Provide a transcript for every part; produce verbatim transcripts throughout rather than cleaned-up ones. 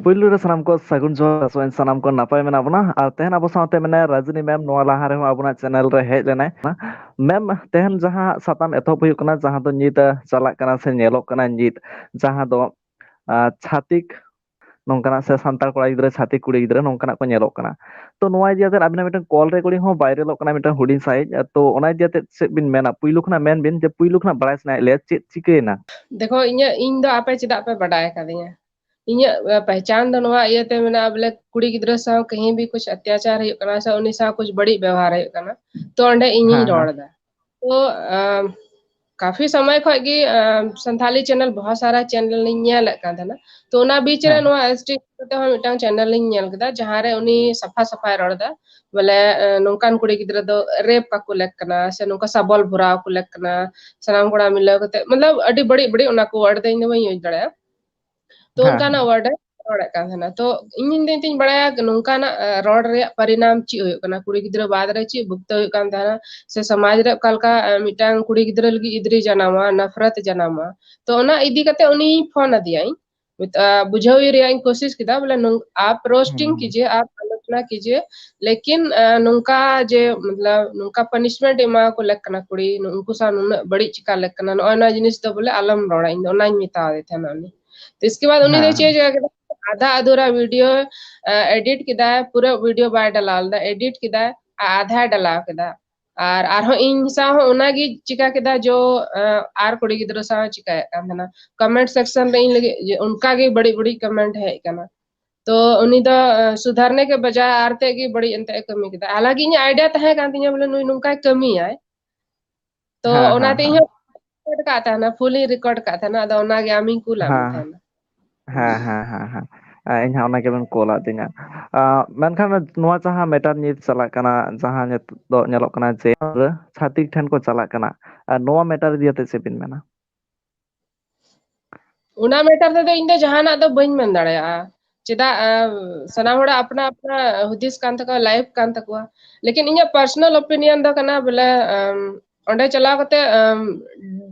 ᱯᱩᱭᱞᱩ ᱨᱮ ᱥᱟᱱᱟᱢ ᱠᱚ ᱥᱟᱹᱜᱩᱱ ᱡᱚᱦᱟᱨ, ᱟᱥᱚᱜ ᱟᱹᱧ ᱥᱟᱱᱟᱢ ᱠᱚ ᱱᱟᱯᱟᱭ ᱢᱮᱱᱟᱜ ᱵᱚᱱᱟ᱾ ᱟᱨ ᱛᱮᱦᱮᱧ ᱟᱵᱚ ᱥᱟᱶᱛᱮ ᱢᱮᱱᱟᱭᱟ ᱨᱟᱡᱤᱱᱤ ᱢᱮᱢ, ᱱᱚᱣᱟ ᱞᱟᱦᱟ ᱨᱮᱦᱚᱸ ᱟᱵᱚᱱᱟᱜ ᱪᱮᱱᱮᱞ ᱨᱮ ᱦᱮᱡ ᱞᱮᱱᱟᱭ᱾ ᱢᱮᱢ, ᱛᱮᱦᱮᱧ ᱡᱟᱦᱟᱸ ᱥᱟᱛᱟᱢ ᱮᱛᱚᱦᱚᱵ ᱦᱩᱭᱩᱜ ᱠᱟᱱᱟ, ᱡᱟᱦᱟᱸ ᱫᱚ ᱱᱤᱛ, ᱟ, ᱪᱟᱞᱟᱜ ᱠᱟᱱᱟ ᱥᱮ ᱧᱮᱞᱚᱜ ᱠᱟᱱᱟ ᱱᱤᱛ, ᱡᱟᱦᱟᱸ ᱫᱚ, ᱟ, ᱪᱷᱟᱛᱤᱠ ᱱᱚᱝᱠᱟᱱᱟᱜ ᱥᱮ ᱥᱟᱱᱛᱟᱲ ᱠᱚᱲᱟ ᱜᱤᱫᱽᱨᱟᱹ, ᱪᱷᱟᱛᱤᱠ ᱠᱩᱲᱤ ᱜᱤᱫᱽᱨᱟᱹ ᱱᱚᱝᱠᱟᱱᱟᱜ ᱠᱚ ᱧᱮᱞᱚᱜ ᱠᱟᱱᱟ᱾ ᱛᱚ ᱱᱚᱣᱟ ᱤᱫᱤ ᱠᱟᱛᱮ ᱟᱵᱤᱱᱟᱜ ᱢᱤᱫᱴᱟᱝ ᱠᱚᱞ ᱨᱮᱠᱚᱨᱰᱤᱝ ᱦᱚᱸ ᱵᱟᱭᱨᱟᱞᱚᱜ ᱠᱟᱱᱟ ᱢᱤᱫᱴᱟᱝ ᱦᱩᱰᱤᱧ ᱥᱟᱺᱦᱤᱡ᱾ ᱛᱚ ᱚᱱᱟ ᱤᱫᱤ ᱠᱟᱛᱮ ᱪᱮᱫ ᱵᱤᱱ ᱢᱮᱱᱟ? ᱯᱩᱭᱞᱩ ᱠᱷᱚᱱᱟᱜ ᱢᱮᱱ ᱵᱤᱱ ᱡᱮ ᱯᱩᱭᱞᱩ ᱠᱷᱚᱱᱟᱜ ᱵᱟᱲᱟᱭ ᱥᱟᱱᱟᱭᱮᱫ ᱞᱮᱭᱟ ᱪᱮᱫ ᱪᱤᱠᱟᱹᱭᱮᱱᱟ? ᱫᱮᱠᱷᱚ, ᱤᱧᱟᱹᱜ, ᱤᱧ ᱫᱚ ᱟᱯᱮ ᱪᱮᱫᱟᱜ ᱯᱮ ᱵᱟᱰᱟᱭ ᱟᱠᱟᱫᱤᱧᱟ? ᱤᱧᱟᱹᱜ, ᱟ, ᱯᱮᱦᱪᱟᱱ ᱫᱚ ᱱᱚᱣᱟ ᱤᱭᱟᱹᱛᱮ ᱢᱮᱱᱟᱜᱼᱟ, ᱵᱚᱞᱮ ᱠᱩᱲᱤ ᱜᱤᱫᱽᱨᱟᱹ ᱥᱟᱶ ᱠᱟᱹᱦᱤ ᱵᱷᱤ ᱠᱩᱪ ᱚᱛᱛᱟᱪᱟᱨ ᱦᱩᱭᱩᱜ ᱠᱟᱱᱟ ᱥᱮ ᱩᱱᱤ ᱥᱟᱶ ᱠᱩᱪ ᱵᱟᱹᱲᱤᱡ ᱵᱮᱣᱦᱟᱨ ᱦᱩᱭᱩᱜ ᱠᱟᱱᱟ, ᱛᱚ ᱚᱸᱰᱮ ᱤᱧᱤᱧ ᱦᱮᱸ, ᱨᱚᱲ ᱦᱮᱸ᱾ ᱮᱫᱟ᱾ ᱛᱚ, ᱟᱢ, ᱠᱟᱯᱷᱤ ᱥᱚᱢᱚᱭ ᱠᱷᱚᱡ ᱜᱮ, ᱟᱢ, ᱥᱟᱱᱛᱷᱟᱞᱤ ᱪᱮᱱᱮᱞ, ᱵᱚᱦᱚᱛ ᱥᱟᱨᱟ ᱪᱮᱱᱮᱞ ᱤᱧ ᱧᱮᱞᱮᱫ ᱠᱟᱱ ᱛᱟᱦᱮᱱᱟ᱾ ᱛᱚ ᱚᱱᱟ ᱵᱤᱪ ᱨᱮ ᱦᱮᱸ᱾ ᱱᱚᱣᱟ ᱮᱥ ᱴᱤ ᱠᱟᱛᱮ ᱦᱚᱸ ᱢᱤᱫᱴᱟᱝ ᱪᱮᱱᱮᱞ ᱤᱧ ᱧᱮᱞ ᱠᱮᱫᱟ, ᱡᱟᱦᱟᱸ ᱨᱮ ᱩᱱᱤ ᱥᱟᱯᱷᱟ ᱥᱟᱯᱷᱟᱭ ᱨᱚᱲ ᱮᱫᱟ, ᱵᱚᱞᱮ, ᱮ, ᱱᱚᱝᱠᱟᱱ ᱠᱩᱲᱤ ᱜᱤᱫᱽᱨᱟᱹ ᱫᱚ ᱨᱮᱯ ᱠᱟᱠᱚ ᱞᱮᱠ ᱠᱟᱱᱟ ᱥᱮ ᱱᱚᱝᱠᱟ ᱥᱟᱵᱚᱞ ᱵᱷᱚᱨᱟᱣ ᱠᱚ ᱞᱮᱠ ᱠᱟᱱᱟ, ᱥᱟᱱᱟᱢ ᱠᱚᱲᱟ ᱢᱤᱞᱟᱹᱣ ᱠᱟᱛᱮ, ᱢᱚᱛᱞᱚᱵ, ᱟᱹᱰᱤ ᱵᱟᱹᱲᱤᱡ ᱵᱟᱹᱲᱤᱡ ᱚᱱᱟ ᱠᱚ ᱣᱟᱨᱰ ᱫᱚ ᱤᱧ ᱫᱚ ᱵᱟᱹᱧ ᱤᱭᱩᱡᱽ ᱫᱟᱲᱮᱭᱟᱜᱼᱟ᱾ ᱛᱚ ᱦᱮᱸ, ᱚᱱᱠᱟᱱᱟᱜ ᱦᱮᱸ᱾ ᱣᱟᱨᱰ ᱮ ᱨᱚᱲᱮᱫ ᱠᱟᱱ ᱛᱟᱦᱮᱱᱟ᱾ ᱛᱚ ᱤᱧ ᱫᱚ ᱮᱱᱛᱮᱧ ᱵᱟᱲᱟᱭᱟ ᱱᱚᱝᱠᱟᱱᱟᱜ, ᱮ, ᱨᱚᱲ ᱨᱮᱭᱟᱜ ᱯᱚᱨᱤᱱᱟᱢ ᱪᱮᱫ ᱦᱩᱭᱩᱜ ᱠᱟᱱᱟ, ᱠᱩᱲᱤ ᱜᱤᱫᱽᱨᱟᱹ ᱵᱟᱫ ᱨᱮ ᱪᱮᱫ ᱵᱷᱩᱜᱛᱟᱹ ᱦᱩᱭᱩᱜ ᱠᱟᱱ ᱛᱟᱦᱮᱱᱟ, ᱥᱮ ᱥᱚᱢᱟᱡᱽ ᱨᱮ ᱚᱠᱟ ᱞᱮᱠᱟ, ᱮ, ᱢᱤᱫᱴᱟᱝ ᱠᱩᱲᱤ ᱜᱤᱫᱽᱨᱟᱹ ᱞᱟᱹᱜᱤᱫ ᱤᱫᱽᱨᱤ ᱡᱟᱱᱟᱢᱚᱜᱼᱟ, ᱱᱟᱯᱷᱨᱟᱛ ᱡᱟᱱᱟᱢᱚᱜᱼᱟ᱾ ᱛᱚ ᱚᱱᱟ ᱤᱫᱤ ᱠᱟᱛᱮ ᱩᱱᱤᱧ ᱯᱷᱳᱱ ᱟᱫᱮᱭᱟ ᱤᱧ᱾ ᱢᱮᱛᱟ-, ᱵᱩᱡᱷᱟᱹᱣ ᱨᱮᱭᱟᱜ ᱤᱧ ᱠᱳᱥᱤᱥ ᱠᱮᱫᱟ, ᱵᱚᱞᱮ, ᱱᱚᱝ-, ᱟᱯ ᱨᱳᱥᱴᱤᱝ ᱦᱩᱸ᱾ ᱠᱤᱡᱤᱭᱮ, ᱟᱯ ᱟᱞᱳᱪᱱᱟ ᱠᱤᱡᱤᱭᱮ, ᱞᱮᱠᱤᱱ, ᱟ, ᱱᱚᱝᱠᱟ ᱡᱮ, ᱢᱚᱛᱞᱚᱵ, ᱱᱚᱝᱠᱟ ᱯᱟᱱᱤᱥᱢᱮᱱᱴ ᱮᱢᱟ ᱠᱚ ᱞᱮᱠ ᱠᱟᱱᱟ ᱠᱩᱲᱤ, ᱩᱱᱠᱩ ᱥᱟᱶ ᱱᱩᱱᱟᱹᱜ ᱵᱟᱹᱲᱤᱡ ᱪᱤᱠᱟ ᱞᱮᱠ ᱠᱟᱱᱟ, ᱱᱚᱜᱼᱚᱭ ᱱᱚᱣᱟ ᱡᱤᱱᱤᱥ ᱫᱚ, ᱵᱚᱞᱮ, ᱟᱞᱚᱢ ᱨᱚᱲᱟ, ᱤᱧ ᱫᱚ ᱚᱱᱟᱧ ᱢᱮᱛᱟᱣ ᱫᱮ ᱛᱟᱦᱮᱱᱟ ᱩᱱᱤ᱾ ᱛᱚ ᱤᱥᱠᱮ ᱵᱟᱫ ᱩᱱᱤ ᱫᱚ ᱦᱮᱸ, ᱪᱮᱫ ᱮ ᱦᱮᱸ᱾ ᱪᱤᱠᱟ ᱠᱮᱫᱟ? ᱟᱫᱷᱟ ᱟᱫᱷᱩᱨᱟ ᱵᱷᱤᱰᱤᱭᱳ, ᱟ, ᱮᱰᱤᱴ ᱠᱮᱫᱟᱭ, ᱯᱩᱨᱟᱹ ᱵᱷᱤᱰᱤᱭᱳ ᱵᱟᱭ ᱰᱟᱞᱟᱣ ᱞᱮᱫᱟ, ᱮᱰᱤᱴ ᱠᱮᱫᱟᱭ, ᱟ-, ᱟᱫᱷᱟᱭ ᱰᱟᱞᱟᱣ ᱠᱮᱫᱟ᱾ ᱟᱨ ᱟᱨᱦᱚᱸ ᱤᱧ ᱥᱟᱶ ᱦᱚᱸ ᱚᱱᱟᱜᱮ ᱪᱤᱠᱟ ᱠᱮᱫᱟ ᱡᱚ, ᱟ, ᱟᱨ ᱠᱩᱲᱤ ᱜᱤᱫᱽᱨᱟᱹ ᱥᱟᱶ ᱪᱤᱠᱟᱭᱮᱫ ᱠᱟᱱ ᱛᱟᱦᱮᱱᱟ᱾ ᱠᱚᱢᱮᱱᱴ ᱥᱮᱠᱥᱚᱱ ᱨᱮ ᱤᱧ ᱞᱟᱹᱜᱤᱫ ᱡᱮ ᱚᱱᱠᱟ ᱜᱮ ᱵᱟᱹᱲᱤᱡ ᱵᱟᱹᱲᱤᱡ ᱠᱚᱢᱮᱱᱴ ᱦᱮᱡ ᱟᱠᱟᱱᱟ᱾ ᱛᱚ ᱩᱱᱤ ᱫᱚ, ᱟ, ᱥᱩᱫᱷᱟᱨᱱᱮ ᱠᱮ ᱵᱟᱡᱟᱭ ᱟᱨ ᱛᱮᱫ ᱜᱮ ᱵᱟᱹᱲᱤᱡ ᱮᱱᱛᱮ ᱮ ᱠᱟᱹᱢᱤ ᱠᱮᱫᱟ᱾ ᱦᱟᱞᱟᱸᱠᱤ ᱤᱧᱟᱹᱜ ᱟᱭᱰᱤᱭᱟ ᱛᱟᱦᱮᱸ ᱠᱟᱱ ᱛᱤᱧᱟᱹ ᱵᱚᱞᱮ ᱱᱩᱭ ᱱᱚᱝᱠᱟᱭ ᱠᱟᱹᱢᱤᱭᱟᱭ᱾ ᱛᱚ ᱦᱮᱸ, ᱚᱱᱟᱛᱮ ᱦᱮᱸ, ᱤᱧ ᱦᱮᱸ᱾ ᱦᱚᱸ ᱨᱮᱠᱚᱨᱰ ᱠᱟᱜ ᱛᱟᱦᱮᱱᱟ, ᱯᱷᱩᱞᱤᱧ ᱨᱮᱠᱚᱨᱰ ᱠᱟᱜ ᱛᱟᱦᱮᱱᱟ, ᱟᱫᱚ ᱚᱱᱟᱜᱮ ᱟᱢᱤᱧ ᱠᱩᱞᱟᱫ ᱢᱮ ᱦᱮᱸ, ᱛᱟᱦᱮᱱᱟ᱾ ᱦᱮᱸ, ᱦᱮᱸ, ᱦᱮᱸ, ᱦᱮᱸ᱾ ᱟ, ᱤᱧ ᱦᱚᱸ ᱚᱱᱟ ᱜᱮᱵᱮᱱ ᱠᱩᱞᱟᱫ ᱫᱤᱧᱟ᱾ ᱟ, ᱢᱮᱱᱠᱷᱟᱱ ᱱᱚᱣᱟ ᱡᱟᱦᱟᱸ ᱢᱮᱴᱟᱨ ᱱᱤᱛ ᱪᱟᱞᱟᱜ ᱠᱟᱱᱟ, ᱡᱟᱦᱟᱸ ᱱᱤᱛᱚᱜ ᱧᱮᱞᱚᱜ ᱠᱟᱱᱟ ᱡᱮ ᱪᱷᱟᱹᱛᱤᱠ ᱴᱷᱮᱱ ᱠᱚ ᱪᱟᱞᱟᱜ ᱠᱟᱱᱟ, ᱟ, ᱱᱚᱣᱟ ᱢᱮᱴᱟᱨ ᱤᱫᱤ ᱠᱟᱛᱮ ᱪᱮᱫ ᱵᱤᱱ ᱢᱮᱱᱟ? ᱚᱱᱟ ᱢᱮᱴᱟᱨ ᱛᱮᱫᱚ ᱤᱧ ᱫᱚ ᱡᱟᱦᱟᱱᱟᱜ ᱫᱚ ᱵᱟᱹᱧ ᱢᱮᱱ ᱫᱟᱲᱮᱭᱟᱜᱼᱟ᱾ ᱪᱮᱫᱟᱜ, ᱟ, ᱥᱟᱱᱟᱢ ᱦᱚᱲᱟᱜ ᱟᱯᱱᱟ ᱟᱯᱱᱟ ᱦᱩᱫᱤᱥ ᱠᱟᱱ ᱛᱟᱠᱚᱣᱟ, ᱞᱟᱭᱤᱯᱷ ᱠᱟᱱ ᱛᱟᱠᱚᱣᱟ᱾ ᱞᱮᱠᱤᱱ ᱤᱧᱟᱹᱜ ᱯᱟᱨᱥᱚᱱᱟᱞ ᱳᱯᱤᱱᱤᱭᱚᱱ ᱫᱚ ᱠᱟᱱᱟ ᱵᱚᱞᱮ, ᱟᱢ, ᱚᱸᱰᱮ ᱪᱟᱞᱟᱣ ᱠᱟᱛᱮ, ᱟᱢ,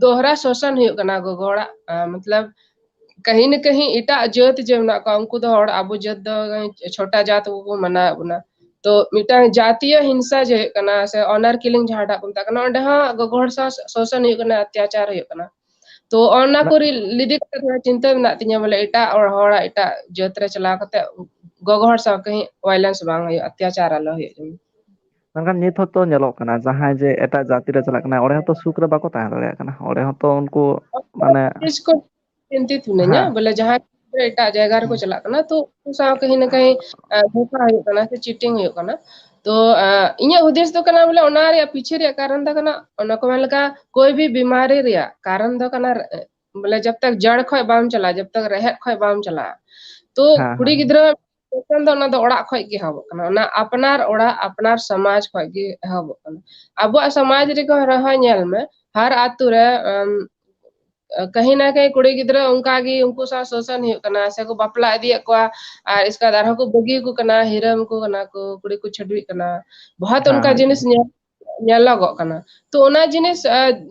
ᱫᱚᱦᱨᱟ ᱥᱳᱥᱟᱱ ᱦᱩᱭᱩᱜ ᱠᱟᱱᱟ ᱜᱚᱜᱚ ᱦᱚᱲᱟᱜ, ᱟ, ᱢᱚᱛᱞᱚᱵ, ᱠᱟᱹᱦᱤ ᱱᱟ ᱠᱟᱹᱦᱤ ᱮᱴᱟᱜ ᱡᱟᱹᱛ ᱡᱮ ᱢᱮᱱᱟᱜ ᱠᱚᱣᱟ, ᱩᱱᱠᱩ ᱫᱚ ᱦᱚᱲ, ᱟᱵᱚ ᱡᱟᱹᱛ ᱫᱚ ᱪᱷᱳᱴᱟ ᱡᱟᱹᱛ ᱠᱚᱠᱚ ᱢᱟᱱᱟᱣᱮᱫ ᱵᱚᱱᱟ᱾ ᱛᱚ ᱢᱤᱫᱴᱟᱝ ᱡᱟᱛᱤᱭᱚ ᱦᱤᱝᱥᱟ ᱡᱮ ᱦᱩᱭᱩᱜ ᱠᱟᱱᱟ, ᱥᱮ honor killing ᱡᱟᱦᱟᱸᱴᱟᱜ ᱠᱚ ᱢᱮᱛᱟᱜ ᱠᱟᱱᱟ, ᱚᱸᱰᱮ ᱦᱚᱸ ᱜᱚᱜᱚ ᱦᱚᱲ ᱥᱟᱶ ᱥᱳᱥᱚᱱ ᱦᱩᱭᱩᱜ ᱠᱟᱱᱟ, ᱚᱛᱛᱟᱪᱟᱨ ᱦᱩᱭᱩᱜ ᱠᱟᱱᱟ᱾ ᱛᱚ ᱚᱱᱟ ᱠᱚ ᱤᱫᱤ ᱠᱟᱛᱮ ᱛᱷᱚᱲᱟ ᱪᱤᱱᱛᱟᱹ ᱢᱮᱱᱟᱜ ᱛᱤᱧᱟᱹ, ᱵᱚᱞᱮ ᱮᱴᱟᱜ ᱦᱚᱲ, ᱦᱚᱲᱟᱜ ᱮᱴᱟᱜ ᱡᱟᱹᱛ ᱨᱮ ᱪᱟᱞᱟᱣ ᱠᱟᱛᱮ ᱜᱚᱜᱚ ᱦᱚᱲ ᱥᱟᱶ ᱠᱟᱹᱦᱤ violence ᱵᱟᱝ ᱦᱩᱭᱩᱜ, ᱚᱛᱛᱟᱪᱟᱨ ᱟᱞᱚ ᱦᱩᱭᱩᱜ ᱡᱮᱢᱚᱱ᱾ ᱢᱮᱱᱠᱷᱟᱱ ᱱᱤᱛ ᱦᱚᱸᱛᱚ ᱧᱮᱞᱚᱜ ᱠᱟᱱᱟ, ᱡᱟᱦᱟᱸᱭ ᱡᱮ ᱮᱴᱟᱜ ᱡᱟᱹᱛᱤ ᱨᱮ ᱪᱟᱞᱟᱜ ᱠᱟᱱᱟᱭ, ᱚᱸᱰᱮ ᱦᱚᱸᱛᱚ ᱥᱩᱠ ᱨᱮ ᱵᱟᱠᱚ ᱛᱟᱦᱮᱸ ᱫᱟᱲᱮᱭᱟᱜ ᱠᱟᱱᱟ᱾ ᱚᱸᱰᱮ ᱦᱚᱸᱛᱚ ᱩᱱᱠᱩ ᱢᱟᱱᱮ ᱪᱤᱱᱛᱤᱛ ᱢᱤᱱᱟᱹᱧᱟ, ᱦᱮᱸ᱾ ᱵᱚᱞᱮ ᱡᱟᱦᱟᱸᱭ ᱮᱴᱟᱜ ᱡᱟᱭᱜᱟ ᱨᱮᱠᱚ ᱪᱟᱞᱟᱜ ᱠᱟᱱᱟ, ᱛᱚ ᱩᱱᱠᱩ ᱥᱟᱶ ᱠᱟᱹᱦᱤ ᱱᱟ ᱠᱟᱹᱦᱤ ᱫᱷᱳᱠᱟ ᱦᱩᱭᱩᱜ ᱠᱟᱱᱟ ᱥᱮ cheating ᱦᱩᱭᱩᱜ ᱠᱟᱱᱟ᱾ ᱛᱚ ᱤᱧᱟᱹᱜ ᱦᱩᱫᱤᱥ ᱫᱚ ᱠᱟᱱᱟ, ᱵᱚᱞᱮ ᱚᱱᱟ ᱨᱮᱭᱟᱜ ᱯᱤᱪᱷᱮ ᱨᱮᱭᱟᱜ ᱠᱟᱨᱚᱱ ᱫᱚ ᱠᱟᱱᱟ, ᱚᱱᱟ ᱠᱚ ᱢᱮᱱ ᱞᱮᱠᱟ, ᱠᱳᱭ ᱵᱷᱤ ᱵᱤᱢᱟᱨᱤ ᱨᱮᱭᱟᱜ ᱠᱟᱨᱚᱱ ᱫᱚ ᱠᱟᱱᱟ, ᱵᱚᱞᱮ ᱡᱟᱵ ᱛᱟᱠ ᱡᱟᱲ ᱠᱷᱚᱡ ᱵᱟᱢ ᱪᱟᱞᱟᱜᱼᱟ, ᱡᱟᱵ ᱛᱟᱠ ᱨᱮᱦᱮᱫ ᱠᱷᱚᱡ ᱵᱟᱢ ᱪᱟᱞᱟᱜᱼᱟ, ᱛᱚ ᱠᱩᱲᱤ ᱜᱤᱫᱽᱨᱟᱹ ᱡᱚᱠᱷᱚᱱ ᱫᱚ ᱚᱱᱟ ᱫᱚ ᱚᱲᱟᱜ ᱠᱷᱚᱡ ᱜᱮ ᱮᱦᱚᱵᱚᱜ ᱠᱟᱱᱟ, ᱚᱱᱟ ᱟᱯᱱᱟᱨ ᱚᱲᱟᱜ, ᱟᱯᱱᱟᱨ ᱥᱚᱢᱟᱡᱽ ᱠᱷᱚᱡ ᱜᱮ ᱮᱦᱚᱵᱚᱜ ᱠᱟᱱᱟ᱾ ᱟᱵᱚᱣᱟᱜ ᱥᱚᱢᱟᱡᱽ ᱨᱮᱜᱮ ᱨᱮᱦᱚᱸ ᱧᱮᱞ ᱢᱮ, ᱦᱟᱨ ᱟᱛᱳ ᱨᱮ ᱠᱟᱹᱦᱤ ᱱᱟ ᱠᱟᱹᱦᱤ ᱠᱩᱲᱤ ᱜᱤᱫᱽᱨᱟᱹ ᱚᱱᱠᱟ ᱜᱮ ᱩᱱᱠᱩ ᱥᱟᱶ ᱥᱳᱥᱚᱱ ᱦᱩᱭᱩᱜ ᱠᱟᱱᱟ, ᱥᱮ ᱠᱚ ᱵᱟᱯᱞᱟ ᱤᱫᱤᱭᱮᱫ ᱠᱚᱣᱟ, ᱟᱨ ᱤᱥᱠᱟᱨ ᱟᱨᱦᱚᱸ ᱠᱚ ᱵᱟᱹᱜᱤ ᱟᱠᱚ ᱠᱟᱱᱟ, ᱦᱤᱨᱟᱹᱢ ᱟᱠᱚ ᱠᱟᱱᱟ ᱠᱚ, ᱠᱩᱲᱤ ᱠᱚ ᱪᱷᱟᱹᱰᱣᱤᱜ ᱠᱟᱱᱟ, ᱵᱚᱦᱚᱛ ᱚᱱᱠᱟ ᱡᱤᱱᱤᱥ ᱧᱮᱞ ᱧᱮᱞᱚᱜᱚᱜ ᱠᱟᱱᱟ᱾ ᱛᱚ ᱚᱱᱟ ᱡᱤᱱᱤᱥ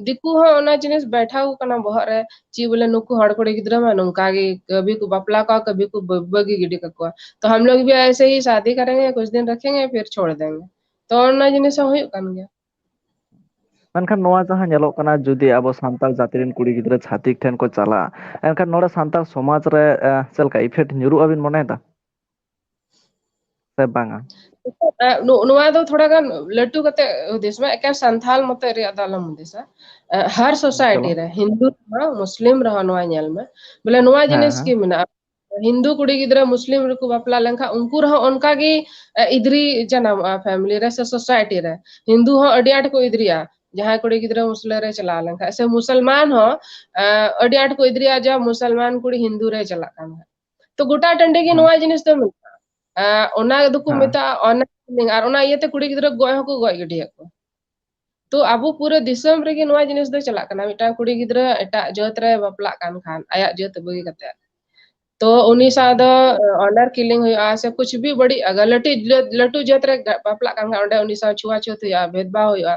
ᱫᱤᱠᱩ ᱦᱚᱸ ᱚᱱᱟ ᱡᱤᱱᱤᱥ ᱵᱮᱴᱷᱟᱣ ᱠᱟᱱᱟ ᱵᱚᱦᱚᱜ ᱨᱮ, ᱪᱮᱫ ᱵᱚᱞᱮ ᱱᱩᱠᱩ ᱦᱚᱲ ᱠᱩᱲᱤ ᱜᱤᱫᱽᱨᱟᱹ ᱢᱟ ᱱᱚᱝᱠᱟ ᱜᱮ, ᱠᱟᱵᱷᱤ ᱠᱚ ᱵᱟᱯᱞᱟ ᱠᱚᱣᱟ, ᱠᱟᱵᱷᱤ ᱠᱚ ᱵᱟᱹᱜᱤ ᱜᱤᱰᱤ ᱠᱟᱠᱚᱣᱟ, ᱛᱚ ᱦᱟᱢ ᱞᱳᱜ ᱵᱷᱤ ᱟᱭᱥᱮ ᱦᱤ ᱥᱟᱫᱤ ᱠᱟᱨᱮᱝᱜᱮ, ᱠᱩᱪ ᱫᱤᱱ ᱨᱟᱠᱷᱮᱝᱜᱮ, ᱯᱷᱤᱨ ᱪᱷᱳᱲ ᱫᱮᱝᱜᱮ᱾ ᱛᱚ ᱚᱱᱟ ᱡᱤᱱᱤᱥ ᱦᱚᱸ ᱦᱩᱭᱩᱜ ᱠᱟᱱ ᱜᱮᱭᱟ᱾ ᱢᱮᱱᱠᱷᱟᱱ ᱱᱚᱣᱟ ᱡᱟᱦᱟᱸ ᱧᱮᱞᱚᱜ ᱠᱟᱱᱟ, ᱡᱩᱫᱤ ᱟᱵᱚ ᱥᱟᱱᱛᱟᱲ ᱡᱟᱹᱛᱤ ᱨᱮᱱ ᱠᱩᱲᱤ ᱜᱤᱫᱽᱨᱟᱹ ᱪᱷᱟᱹᱛᱤᱠ ᱴᱷᱮᱱ ᱠᱚ ᱪᱟᱞᱟᱜᱼᱟ, ᱮᱱᱠᱷᱟᱱ ᱱᱚᱰᱮ ᱥᱟᱱᱛᱟᱲ ᱥᱚᱢᱟᱡᱽ ᱨᱮ ᱪᱮᱫ ᱞᱮᱠᱟ effect ᱧᱩᱨᱩᱜᱼᱟ ᱵᱤᱱ ᱢᱚᱱᱮᱭᱮᱫᱟ ᱥᱮ ᱵᱟᱝᱟ? ᱱᱚᱣᱟ ᱫᱚ ᱛᱷᱚᱲᱟ ᱜᱟᱱ ᱞᱟᱹᱴᱩ ᱠᱟᱛᱮ ᱦᱩᱫᱤᱥ ᱢᱮ, ᱮᱠᱮᱱ ᱥᱟᱱᱛᱟᱞ ᱢᱚᱛᱚ ᱨᱮᱭᱟᱜ ᱫᱚ ᱟᱞᱚᱢ ᱦᱩᱫᱤᱥᱟ᱾ ᱦᱟᱨ society ᱨᱮ, ᱦᱤᱱᱫᱩ ᱨᱮᱦᱚᱸ, ᱢᱩᱥᱞᱤᱢ ᱨᱮᱦᱚᱸ ᱱᱚᱣᱟ ᱧᱮᱞ ᱢᱮ, ᱵᱚᱞᱮ ᱱᱚᱣᱟ ᱡᱤᱱᱤᱥ ᱜᱮ ᱢᱮᱱᱟᱜᱼᱟ᱾ ᱦᱤᱱᱫᱩ ᱠᱩᱲᱤ ᱜᱤᱫᱽᱨᱟᱹ ᱢᱩᱥᱞᱤᱢ ᱨᱮᱠᱚ ᱵᱟᱯᱞᱟ ᱞᱮᱱᱠᱷᱟᱱ ᱩᱱᱠᱩ ᱨᱮᱦᱚᱸ ᱚᱱᱠᱟ ᱜᱮ ᱤᱫᱽᱨᱤ ᱡᱟᱱᱟᱢᱚᱜᱼᱟ family ᱨᱮ ᱥᱮ society ᱨᱮ᱾ ᱦᱤᱱᱫᱩ ᱦᱚᱸ ᱟᱹᱰᱤ ᱟᱸᱴ ᱠᱚ ᱤᱫᱽᱨᱤᱭᱟ ᱡᱟᱦᱟᱸᱭ ᱠᱩᱲᱤ ᱜᱤᱫᱽᱨᱟᱹ ᱢᱩᱥᱞᱟᱹ ᱨᱮ ᱪᱟᱞᱟᱣ ᱞᱮᱱᱠᱷᱟᱱ, ᱥᱮ ᱢᱩᱥᱚᱞᱢᱟᱱ ᱦᱚᱸ ᱟᱹᱰᱤ ᱟᱸᱴ ᱠᱚ ᱤᱫᱽᱨᱤᱭᱟ ᱡᱟ ᱢᱩᱥᱚᱞᱢᱟᱱ ᱠᱩᱲᱤ ᱦᱤᱱᱫᱩ ᱨᱮ ᱪᱟᱞᱟᱜ ᱠᱟᱱ ᱠᱷᱟᱱ᱾ ᱛᱚ ᱜᱚᱴᱟ ᱴᱟᱺᱰᱤ ᱜᱮ ᱱᱚᱣᱟ ᱡᱤᱱᱤᱥ ᱫᱚ ᱢᱮᱱᱟᱜᱼᱟ᱾ ᱚᱱᱟ ᱫᱚᱠᱚ ᱢᱮᱛᱟᱜᱼᱟ honor killing, ᱟᱨ ᱚᱱᱟ ᱤᱭᱟᱹᱛᱮ ᱠᱩᱲᱤ ᱜᱤᱫᱽᱨᱟᱹ ᱜᱚᱡ ᱦᱚᱸᱠᱚ ᱜᱚᱡ ᱜᱤᱰᱤᱭᱮᱫ ᱠᱚᱣᱟ᱾ ᱛᱚ ᱟᱵᱚ ᱯᱩᱨᱟᱹ ᱫᱤᱥᱚᱢ ᱨᱮᱜᱮ ᱱᱚᱣᱟ ᱡᱤᱱᱤᱥ ᱫᱚ ᱪᱟᱞᱟᱜ ᱠᱟᱱᱟ, ᱢᱤᱫᱴᱟᱝ ᱠᱩᱲᱤ ᱜᱤᱫᱽᱨᱟᱹ ᱮᱴᱟᱜ ᱡᱟᱹᱛ ᱨᱮ ᱵᱟᱯᱞᱟᱜ ᱠᱟᱱ ᱠᱷᱟᱱ, ᱟᱭᱟᱜ ᱡᱟᱹᱛ ᱵᱟᱹᱜᱤ ᱠᱟᱛᱮ, ᱛᱚ ᱩᱱᱤ ᱥᱟᱶ ᱫᱚ honor killing ᱦᱩᱭᱩᱜᱼᱟ ᱥᱮ ᱠᱩᱪ ᱵᱷᱤ ᱵᱟᱹᱲᱤᱡ, ᱟᱜᱟᱨ ᱞᱟᱹᱴᱩ ᱡᱟᱹᱛ, ᱞᱟᱹᱴᱩ ᱡᱟᱹᱛ ᱨᱮ ᱵᱟᱯᱞᱟᱜ ᱠᱟᱱ ᱠᱷᱟᱱ, ᱚᱸᱰᱮ ᱩᱱᱤ ᱥᱟᱶ ᱪᱷᱩᱣᱟᱪᱷᱩᱛ ᱦᱩᱭᱩᱜᱼᱟ, ᱵᱷᱮᱫᱽᱵᱷᱟᱣ ᱦᱩᱭᱩᱜᱼᱟ,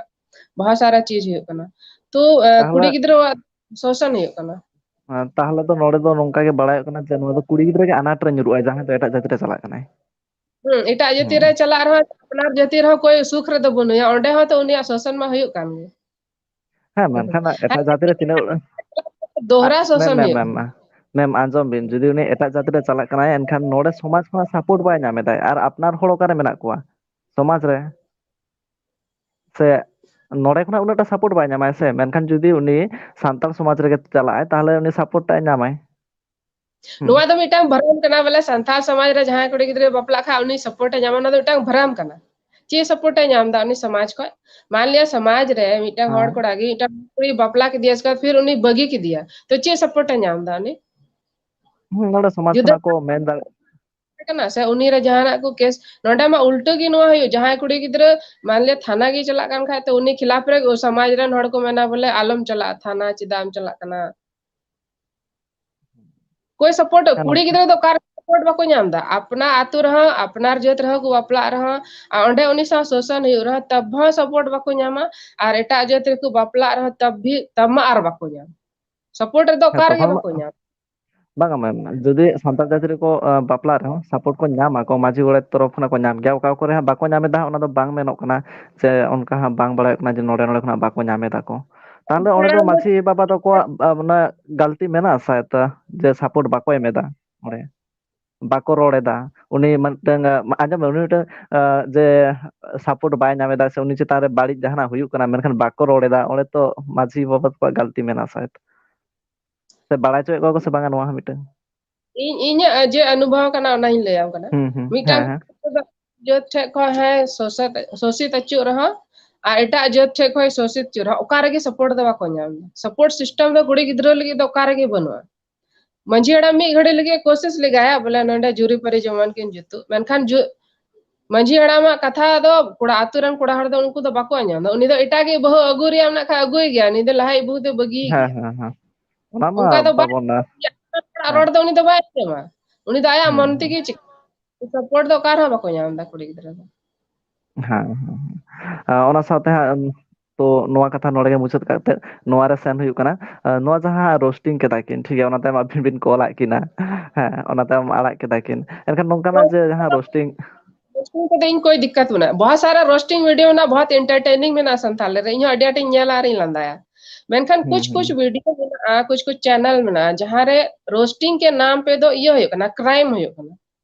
ᱵᱚᱦᱚᱛ ᱥᱟᱨᱟ ᱪᱤᱡᱽ ᱦᱩᱭᱩᱜ ᱠᱟᱱᱟ᱾ ᱛᱚ ᱠᱩᱲᱤ ᱜᱤᱫᱽᱨᱟᱹᱣᱟᱜ ᱥᱳᱥᱚᱱ ᱦᱩᱭᱩᱜ ᱠᱟᱱᱟ᱾ ᱦᱮᱸ, ᱛᱟᱦᱚᱞᱮ ᱫᱚ ᱱᱚᱰᱮ ᱫᱚ ᱱᱚᱝᱠᱟ ᱜᱮ ᱵᱟᱲᱟᱭᱚᱜ ᱠᱟᱱᱟ ᱡᱮ ᱱᱚᱣᱟ ᱫᱚ ᱠᱩᱲᱤ ᱜᱤᱫᱽᱨᱟᱹ ᱜᱮ ᱟᱱᱟᱴ ᱨᱮ ᱧᱩᱨᱩᱜᱼᱟᱭ, ᱡᱟᱦᱟᱸᱭ ᱫᱚ ᱮᱴᱟᱜ ᱡᱟᱹᱛ ᱨᱮ ᱪᱟᱞᱟᱜ ᱠᱟᱱᱟᱭ᱾ ᱦᱩᱸ, ᱮᱴᱟᱜ ᱡᱟᱹᱛᱤ ᱦᱩᱸ᱾ ᱨᱮ ᱪᱟᱞᱟᱜ ᱨᱮᱦᱚᱸ, ᱟᱯᱱᱟᱨ ᱡᱟᱹᱛᱤ ᱨᱮᱦᱚᱸ ᱠᱚᱭ ᱥᱩᱠ ᱨᱮᱫᱚ ᱵᱟᱹᱱᱩᱭᱟ, ᱚᱸᱰᱮ ᱦᱚᱸ ᱛᱚ ᱩᱱᱤᱭᱟᱜ ᱥᱳᱥᱚᱱ ᱢᱟ ᱦᱩᱭᱩᱜ ᱠᱟᱱ ᱜᱮ᱾ ᱦᱮᱸ, ᱢᱮᱱᱠᱷᱟᱱ ᱮᱴᱟᱜ ᱡᱟᱹᱛᱤ ᱨᱮ ᱛᱤᱱᱟᱹᱜ, ᱫᱚᱦᱨᱟ ᱢᱮᱢ, ᱥᱳᱥᱚᱱ ᱢᱮᱢ, ᱦᱩᱭᱩᱜ ᱢᱮᱢ, ᱠᱟᱱᱟ᱾ ᱢᱮᱢ, ᱟᱸᱡᱚᱢ ᱵᱤᱱ, ᱡᱩᱫᱤ ᱩᱱᱤ ᱮᱴᱟᱜ ᱡᱟᱹᱛᱤ ᱨᱮ ᱪᱟᱞᱟᱜ ᱠᱟᱱᱟᱭ, ᱮᱱᱠᱷᱟᱱ ᱱᱚᱰᱮ ᱥᱚᱢᱟᱡᱽ ᱠᱷᱚᱱᱟᱜ ᱥᱟᱯᱳᱨᱴ ᱵᱟᱭ ᱧᱟᱢ ᱮᱫᱟᱭ, ᱟᱨ ᱟᱯᱱᱟᱨ ᱦᱚᱲ ᱚᱠᱟᱨᱮ ᱢᱮᱱᱟᱜ ᱠᱚᱣᱟ ᱥᱚᱢᱟᱡᱽ ᱨᱮ? ᱥᱮ ᱱᱚᱰᱮ ᱠᱷᱚᱱᱟᱜ ᱩᱱᱟᱹᱜ ᱴᱟ ᱥᱟᱯᱳᱨᱴ ᱵᱟᱭ ᱧᱟᱢᱟᱭ ᱥᱮ, ᱢᱮᱱᱠᱷᱟᱱ ᱡᱩᱫᱤ ᱩᱱᱤ ᱥᱟᱱᱛᱟᱲ ᱥᱚᱢᱟᱡᱽ ᱨᱮᱜᱮ ᱪᱟᱞᱟᱜᱼᱟᱭ, ᱛᱟᱦᱚᱞᱮ ᱩᱱᱤ ᱥᱟᱯᱳᱨᱴ ᱴᱟᱜ ᱮ ᱧᱟᱢᱟᱭ᱾ ᱦᱩᱸ᱾ ᱱᱚᱣᱟ ᱫᱚ ᱢᱤᱫᱴᱟᱝ ᱵᱷᱚᱨᱚᱢ ᱠᱟᱱᱟ, ᱵᱚᱞᱮ ᱥᱟᱱᱛᱟᱲ ᱥᱚᱢᱟᱡᱽ ᱨᱮ ᱡᱟᱦᱟᱸᱭ ᱠᱩᱲᱤ ᱜᱤᱫᱽᱨᱟᱹᱭ ᱵᱟᱯᱞᱟᱜ ᱠᱷᱟᱱ ᱩᱱᱤ ᱥᱟᱯᱳᱨᱴ ᱮ ᱧᱟᱢᱟ, ᱱᱚᱣᱟ ᱫᱚ ᱢᱤᱫᱴᱟᱝ ᱵᱷᱚᱨᱚᱢ ᱠᱟᱱᱟ᱾ ᱪᱮᱫ ᱥᱟᱯᱳᱨᱴ ᱮ ᱧᱟᱢ ᱮᱫᱟ ᱩᱱᱤ ᱥᱚᱢᱟᱡᱽ ᱠᱷᱚᱱ? ᱢᱟᱱ ᱞᱤᱭᱟ ᱥᱚᱢᱟᱡᱽ ᱨᱮ ᱢᱤᱫᱴᱟᱝ ᱦᱚᱲ ᱦᱮᱸ᱾ ᱠᱚᱲᱟ ᱜᱮ ᱢᱤᱫᱴᱟᱝ ᱠᱩᱲᱤ ᱵᱟᱯᱞᱟ ᱠᱮᱫᱮᱭᱟ, ᱩᱥᱠᱮ ᱵᱟᱫ ᱯᱷᱤᱨ ᱩᱱᱤ ᱵᱟᱹᱜᱤ ᱠᱮᱫᱮᱭᱟ, ᱛᱚ ᱪᱮᱫ ᱥᱟᱯᱳᱨᱴ ᱮ ᱧᱟᱢ ᱮᱫᱟ ᱩᱱᱤ? ᱦᱩᱸ, ᱱᱚᱰᱮ ᱥᱚᱢᱟᱡᱽ ᱡᱩᱫᱟᱹ ᱠᱷᱚᱱᱟᱜ ᱠᱚ ᱢᱮᱱ ᱫᱟᱲᱮ- ᱠᱟᱱᱟ ᱥᱮ ᱩᱱᱤ ᱨᱮ ᱡᱟᱦᱟᱱᱟᱜ ᱠᱚ ᱠᱮᱥ, ᱱᱚᱰᱮ ᱢᱟ ᱩᱞᱴᱟᱹ ᱜᱮ ᱱᱚᱣᱟ ᱦᱩᱭᱩᱜ, ᱡᱟᱦᱟᱸᱭ ᱠᱩᱲᱤ ᱜᱤᱫᱽᱨᱟᱹ ᱢᱟᱱ ᱞᱤᱭᱟ ᱛᱷᱟᱱᱟ ᱜᱮ ᱪᱟᱞᱟᱜ ᱠᱟᱱ ᱠᱷᱟᱡ, ᱛᱚ ᱩᱱᱤ ᱠᱷᱤᱞᱟᱯ ᱨᱮ ᱥᱚᱢᱟᱡᱽ ᱨᱮᱱ ᱦᱚᱲ ᱠᱚ ᱢᱮᱱᱟ ᱵᱚᱞᱮ ᱟᱞᱚᱢ ᱪᱟᱞᱟᱜᱼᱟ ᱛᱷᱟᱱᱟ, ᱪᱮᱫᱟᱜ ᱮᱢ ᱪᱟᱞᱟᱜ ᱠᱟᱱᱟ? ᱠᱚᱭ ᱥᱟᱯᱳᱨᱴ, ᱦᱮᱸ, ᱠᱩᱲᱤ ᱱᱚᱝᱠᱟ᱾ ᱜᱤᱫᱽᱨᱟᱹ ᱫᱚ ᱚᱠᱟ ᱨᱮ ᱥᱟᱯᱳᱨᱴ ᱵᱟᱠᱚ ᱧᱟᱢ ᱮᱫᱟ? ᱟᱯᱱᱟ ᱟᱹᱛᱩ ᱨᱮᱦᱚᱸ, ᱟᱯᱱᱟᱨ ᱡᱟᱹᱛ ᱨᱮᱦᱚᱸ ᱠᱚ ᱵᱟᱯᱞᱟᱜ ᱨᱮᱦᱚᱸ, ᱟᱨ ᱚᱸᱰᱮ ᱩᱱᱤ ᱥᱟᱶ ᱥᱳᱥᱟᱱ ᱦᱩᱭᱩᱜ ᱨᱮᱦᱚᱸ, ᱛᱟᱵ ᱦᱚᱸ ᱥᱟᱯᱳᱨᱴ ᱵᱟᱠᱚ ᱧᱟᱢᱟ, ᱟᱨ ᱮᱴᱟᱜ ᱡᱟᱹᱛ ᱨᱮᱠᱚ ᱵᱟᱯᱞᱟᱜ ᱨᱮᱦᱚᱸ, ᱛᱟᱵ ᱵᱷᱤ, ᱛᱟᱵ ᱢᱟ ᱟᱨ ᱵᱟᱠᱚ ᱧᱟᱢ᱾ ᱥᱟᱯᱳᱨᱴ ᱨᱮᱫᱚ ᱦᱮᱸ, ᱚᱠᱟ ᱨᱮᱜᱮ ᱛᱚᱠᱷᱚᱱ ᱢᱟ, ᱵᱟᱠᱚ ᱧᱟᱢ᱾ ᱵᱟᱝᱟ ᱢᱮᱢ, ᱡᱩᱫᱤ ᱥᱟᱱᱛᱟᱲ ᱡᱟᱹᱛᱤ ᱨᱮᱠᱚ, ᱟ, ᱵᱟᱯᱞᱟᱜ ᱨᱮᱦᱚᱸ ᱥᱟᱯᱳᱨᱴ ᱠᱚ ᱧᱟᱢᱟ ᱠᱚ, ᱢᱟᱹᱡᱷᱤ ᱜᱚᱰᱮᱛ ᱛᱚᱨᱚᱯ ᱠᱷᱚᱱᱟᱜ ᱠᱚ ᱧᱟᱢ ᱜᱮᱭᱟ᱾ ᱚᱠᱟ ᱠᱚᱨᱮ ᱦᱟᱸᱜ ᱵᱟᱠᱚ ᱧᱟᱢ ᱮᱫᱟ, ᱚᱱᱟ ᱫᱚ ᱵᱟᱝ ᱢᱮᱱᱚᱜ ᱠᱟᱱᱟ, ᱥᱮ ᱚᱱᱠᱟ ᱦᱟᱸᱜ ᱵᱟᱝ ᱵᱟᱲᱟᱭᱚᱜ ᱠᱟᱱᱟ ᱡᱮ ᱱᱚᱰᱮ, ᱱᱚᱰᱮ ᱠᱷᱚᱱᱟᱜ ᱵᱟᱠᱚ ᱧᱟᱢ ᱮᱫᱟ ᱠᱚ᱾ ᱛᱟᱦᱚᱞᱮ ᱚᱸᱰᱮ ᱫᱚ ᱢᱟᱹᱡᱷᱤ ᱵᱟᱵᱟ ᱛᱟᱠᱚᱣᱟᱜ, ᱟ, ᱢᱟᱱᱮ ᱜᱟᱹᱞᱛᱤ ᱢᱮᱱᱟᱜᱼᱟ ᱥᱟᱭᱮᱫ, ᱡᱮ ᱥᱟᱯᱳᱨᱴ ᱵᱟᱠᱚ ᱮᱢ ᱮᱫᱟ ᱚᱸᱰᱮ᱾ ᱵᱟᱠᱚ ᱨᱚᱲ ᱮᱫᱟ᱾ ᱩᱱᱤ ᱢᱤᱫᱴᱟᱝ, ᱟ, ᱟᱸᱡᱚᱢ ᱢᱮ, ᱩᱱᱤ ᱢᱤᱫᱴᱟᱝ, ᱟ, ᱡᱮ ᱥᱟᱯᱳᱨᱴ ᱵᱟᱭ ᱧᱟᱢ ᱮᱫᱟ ᱥᱮ ᱩᱱᱤ ᱪᱮᱛᱟᱱ ᱨᱮ ᱵᱟᱹᱲᱤᱡ ᱡᱟᱦᱟᱱᱟᱜ ᱦᱩᱭᱩᱜ ᱠᱟᱱᱟ, ᱢᱮᱱᱠᱷᱟᱱ ᱵᱟᱠᱚ ᱨᱚᱲ ᱮᱫᱟ, ᱚᱸᱰᱮ ᱛᱚ ᱢᱟᱹᱡᱷᱤ ᱵᱟᱵᱟ ᱛᱟᱠᱚᱣᱟᱜ ᱜᱟᱹᱞᱛᱤ ᱢᱮᱱᱟᱜᱼᱟ ᱥᱟᱭᱮᱫ᱾ ᱥᱮ ᱵᱟᱲᱟᱭ ᱦᱚᱪᱚᱭᱮᱫ ᱠᱚᱣᱟ ᱠᱚ ᱥᱮ ᱵᱟᱝᱟ, ᱱᱚᱣᱟ ᱦᱚᱸ ᱢᱤᱫᱴᱟᱝ᱾ ᱤᱧ, ᱤᱧᱟᱹᱜ ᱡᱮ ᱚᱱᱩᱵᱷᱚᱵ ᱠᱟᱱᱟ, ᱚᱱᱟᱧ ᱞᱟᱹᱭᱟᱢ ᱠᱟᱱᱟ᱾ ᱦᱩᱸ, ᱦᱩᱸ᱾ ᱢᱤᱫᱴᱟᱝ ᱦᱮᱸ, ᱦᱮᱸ᱾ ᱡᱟᱹᱛ ᱴᱷᱮᱡ ᱠᱷᱚᱱ ᱦᱮᱸ ᱥᱳᱥᱤᱛ, ᱥᱳᱥᱤᱛ ᱟᱹᱪᱩᱜ ᱨᱮᱦᱚᱸ ᱟᱨ ᱮᱴᱟᱜ ᱡᱟᱹᱛ ᱴᱷᱮᱡ ᱠᱷᱚᱱ ᱥᱳᱥᱤᱛ ᱟᱹᱪᱩᱜ ᱨᱮᱦᱚᱸ ᱚᱠᱟ ᱨᱮᱜᱮ ᱥᱟᱯᱳᱨᱴ ᱫᱚ ᱵᱟᱠᱚ ᱧᱟᱢ ᱮᱫᱟ᱾ ᱥᱟᱯᱳᱨᱴ ᱥᱤᱥᱴᱮᱢ ᱫᱚ ᱠᱩᱲᱤ ᱜᱤᱫᱽᱨᱟᱹ ᱞᱟᱹᱜᱤᱫ ᱫᱚ ᱚᱠᱟ ᱨᱮᱜᱮ ᱵᱟᱹᱱᱩᱜᱼᱟ᱾ ᱢᱟᱹᱡᱷᱤ ᱦᱟᱲᱟᱢ ᱢᱤᱫ ᱜᱷᱟᱹᱲᱤ ᱞᱟᱹᱜᱤᱫ ᱠᱳᱥᱤᱥ ᱞᱮᱜᱟᱭᱟ, ᱵᱚᱞᱮ ᱱᱚᱰᱮ ᱡᱩᱨᱤ ᱯᱟᱹᱨᱤ ᱡᱮᱢᱚᱱ ᱠᱤᱱ ᱡᱩᱛᱩᱜ, ᱢᱮᱱᱠᱷᱟᱱ ᱡᱩ-, ᱢᱟᱹᱡᱷᱤ ᱦᱟᱲᱟᱢᱟᱜ ᱠᱟᱛᱷᱟ ᱫᱚ ᱠᱚᱲᱟ ᱟᱹᱛᱩ ᱨᱮᱱ ᱠᱚᱲᱟ ᱦᱚᱲ ᱫᱚ ᱩᱱᱠᱩ ᱫᱚ ᱵᱟᱠᱚ ᱟᱸᱡᱚᱢ ᱮᱫᱟ᱾ ᱩᱱᱤ ᱫᱚ ᱮᱴᱟᱜ ᱜᱮ ᱵᱟᱹᱦᱩ ᱟᱹᱜᱩ ᱨᱮᱭᱟᱜ ᱢᱮᱱᱟᱜ ᱠᱷᱟᱡ ᱟᱹᱜᱩᱭ ᱜᱮᱭᱟ, ᱩᱱᱤ ᱫᱚ ᱞᱟᱦᱟᱭᱤᱡ ᱵᱟᱹᱦᱩ ᱫᱚᱭ ᱵᱟᱹᱜᱤᱭ ᱦᱮᱸ, ᱜᱮᱭᱟ᱾ ᱦᱮᱸ, ᱦᱮᱸ᱾ ᱚᱱᱟ ᱢᱟ ᱚᱱᱠᱟ ᱫᱚ ᱵᱟᱭ, ᱵᱟᱵᱚᱱ, ᱚᱲᱟᱜ ᱦᱮᱸ᱾ ᱨᱚᱲ ᱫᱚ ᱩᱱᱤ ᱫᱚ ᱵᱟᱭ ᱟᱸᱡᱚᱢᱟ, ᱩᱱᱤ ᱫᱚ ᱟᱭᱟᱜ ᱦᱩᱸ, ᱢᱚᱱ ᱦᱩᱸ᱾ ᱛᱮᱜᱮ ᱪᱤᱠᱟᱹ, ᱥᱟᱯᱳᱨᱴ ᱫᱚ ᱚᱠᱟ ᱨᱮᱦᱚᱸ ᱵᱟᱠᱚ ᱧᱟᱢ ᱮᱫᱟ ᱠᱩᱲᱤ ᱜᱤᱫᱽᱨᱟᱹ ᱫᱚ᱾ ᱦᱮᱸ, ᱦᱮᱸ, ᱦᱮᱸ᱾ ᱟ, ᱚᱱᱟ ᱥᱟᱶᱛᱮ ᱦᱟᱸᱜ, ᱩᱢ, ᱛᱚ ᱱᱚᱣᱟ ᱠᱟᱛᱷᱟ ᱱᱚᱰᱮ ᱜᱮ ᱢᱩᱪᱟᱹᱫ ᱠᱟᱛᱮ ᱱᱚᱣᱟ ᱨᱮ ᱥᱮᱱ ᱦᱩᱭᱩᱜ ᱠᱟᱱᱟ᱾ ᱟᱸ, ᱱᱚᱣᱟ ᱡᱟᱦᱟᱸ roasting ᱠᱮᱫᱟ ᱠᱤᱱ, ᱴᱷᱤᱠ ᱜᱮᱭᱟ, ᱚᱱᱟ ᱛᱟᱭᱚᱢ ᱟᱹᱵᱤᱱ ᱵᱤᱱ ᱠᱚᱞᱟᱫ ᱠᱤᱱᱟ, ᱦᱮᱸ, ᱚᱱᱟ ᱛᱟᱭᱚᱢ ᱟᱲᱟᱜ ᱠᱮᱫᱟ ᱠᱤᱱ, ᱮᱱᱠᱷᱟᱱ ᱱᱚᱝᱠᱟᱱᱟᱜ ᱡᱮ ᱡᱟᱦᱟᱸ roasting, roasting ᱠᱚᱫᱚ ᱤᱧ ᱠᱚᱭ ᱫᱤᱠᱠᱟᱛ ᱢᱮᱱᱟᱜᱼᱟ, ᱵᱚᱦᱩᱛ ᱥᱟᱨᱟ roasting video ᱢᱮᱱᱟᱜᱼᱟ, ᱵᱚᱦᱩᱛ entertaining ᱢᱮᱱᱟᱜᱼᱟ ᱥᱟᱱᱛᱟᱲ ᱨᱮ, ᱤᱧ ᱦᱚᱸ ᱟᱹᱰᱤ ᱟᱸᱴᱤᱧ ᱧᱮᱞᱟ ᱟᱨᱤᱧ ᱞᱟᱸᱫᱟᱭᱟ᱾ ᱢᱮᱱᱠᱷᱟᱱ ᱦᱩᱸ, ᱠᱩᱪ ᱠᱩᱪ ᱦᱩᱸ᱾ Video ᱢᱮᱱᱟᱜᱼᱟ, ᱠᱩᱪ ᱠᱩᱪ channel ᱢᱮᱱᱟᱜᱼᱟ, ᱡᱟᱦᱟᱸ ᱨᱮ roasting ᱠᱮ ᱱᱟᱢ ᱯᱮ ᱫᱚ ᱤᱭᱟᱹ ᱦᱩᱭᱩᱜ ᱠᱟᱱᱟ, crime ᱦᱩᱭᱩᱜ ᱠᱟᱱᱟ᱾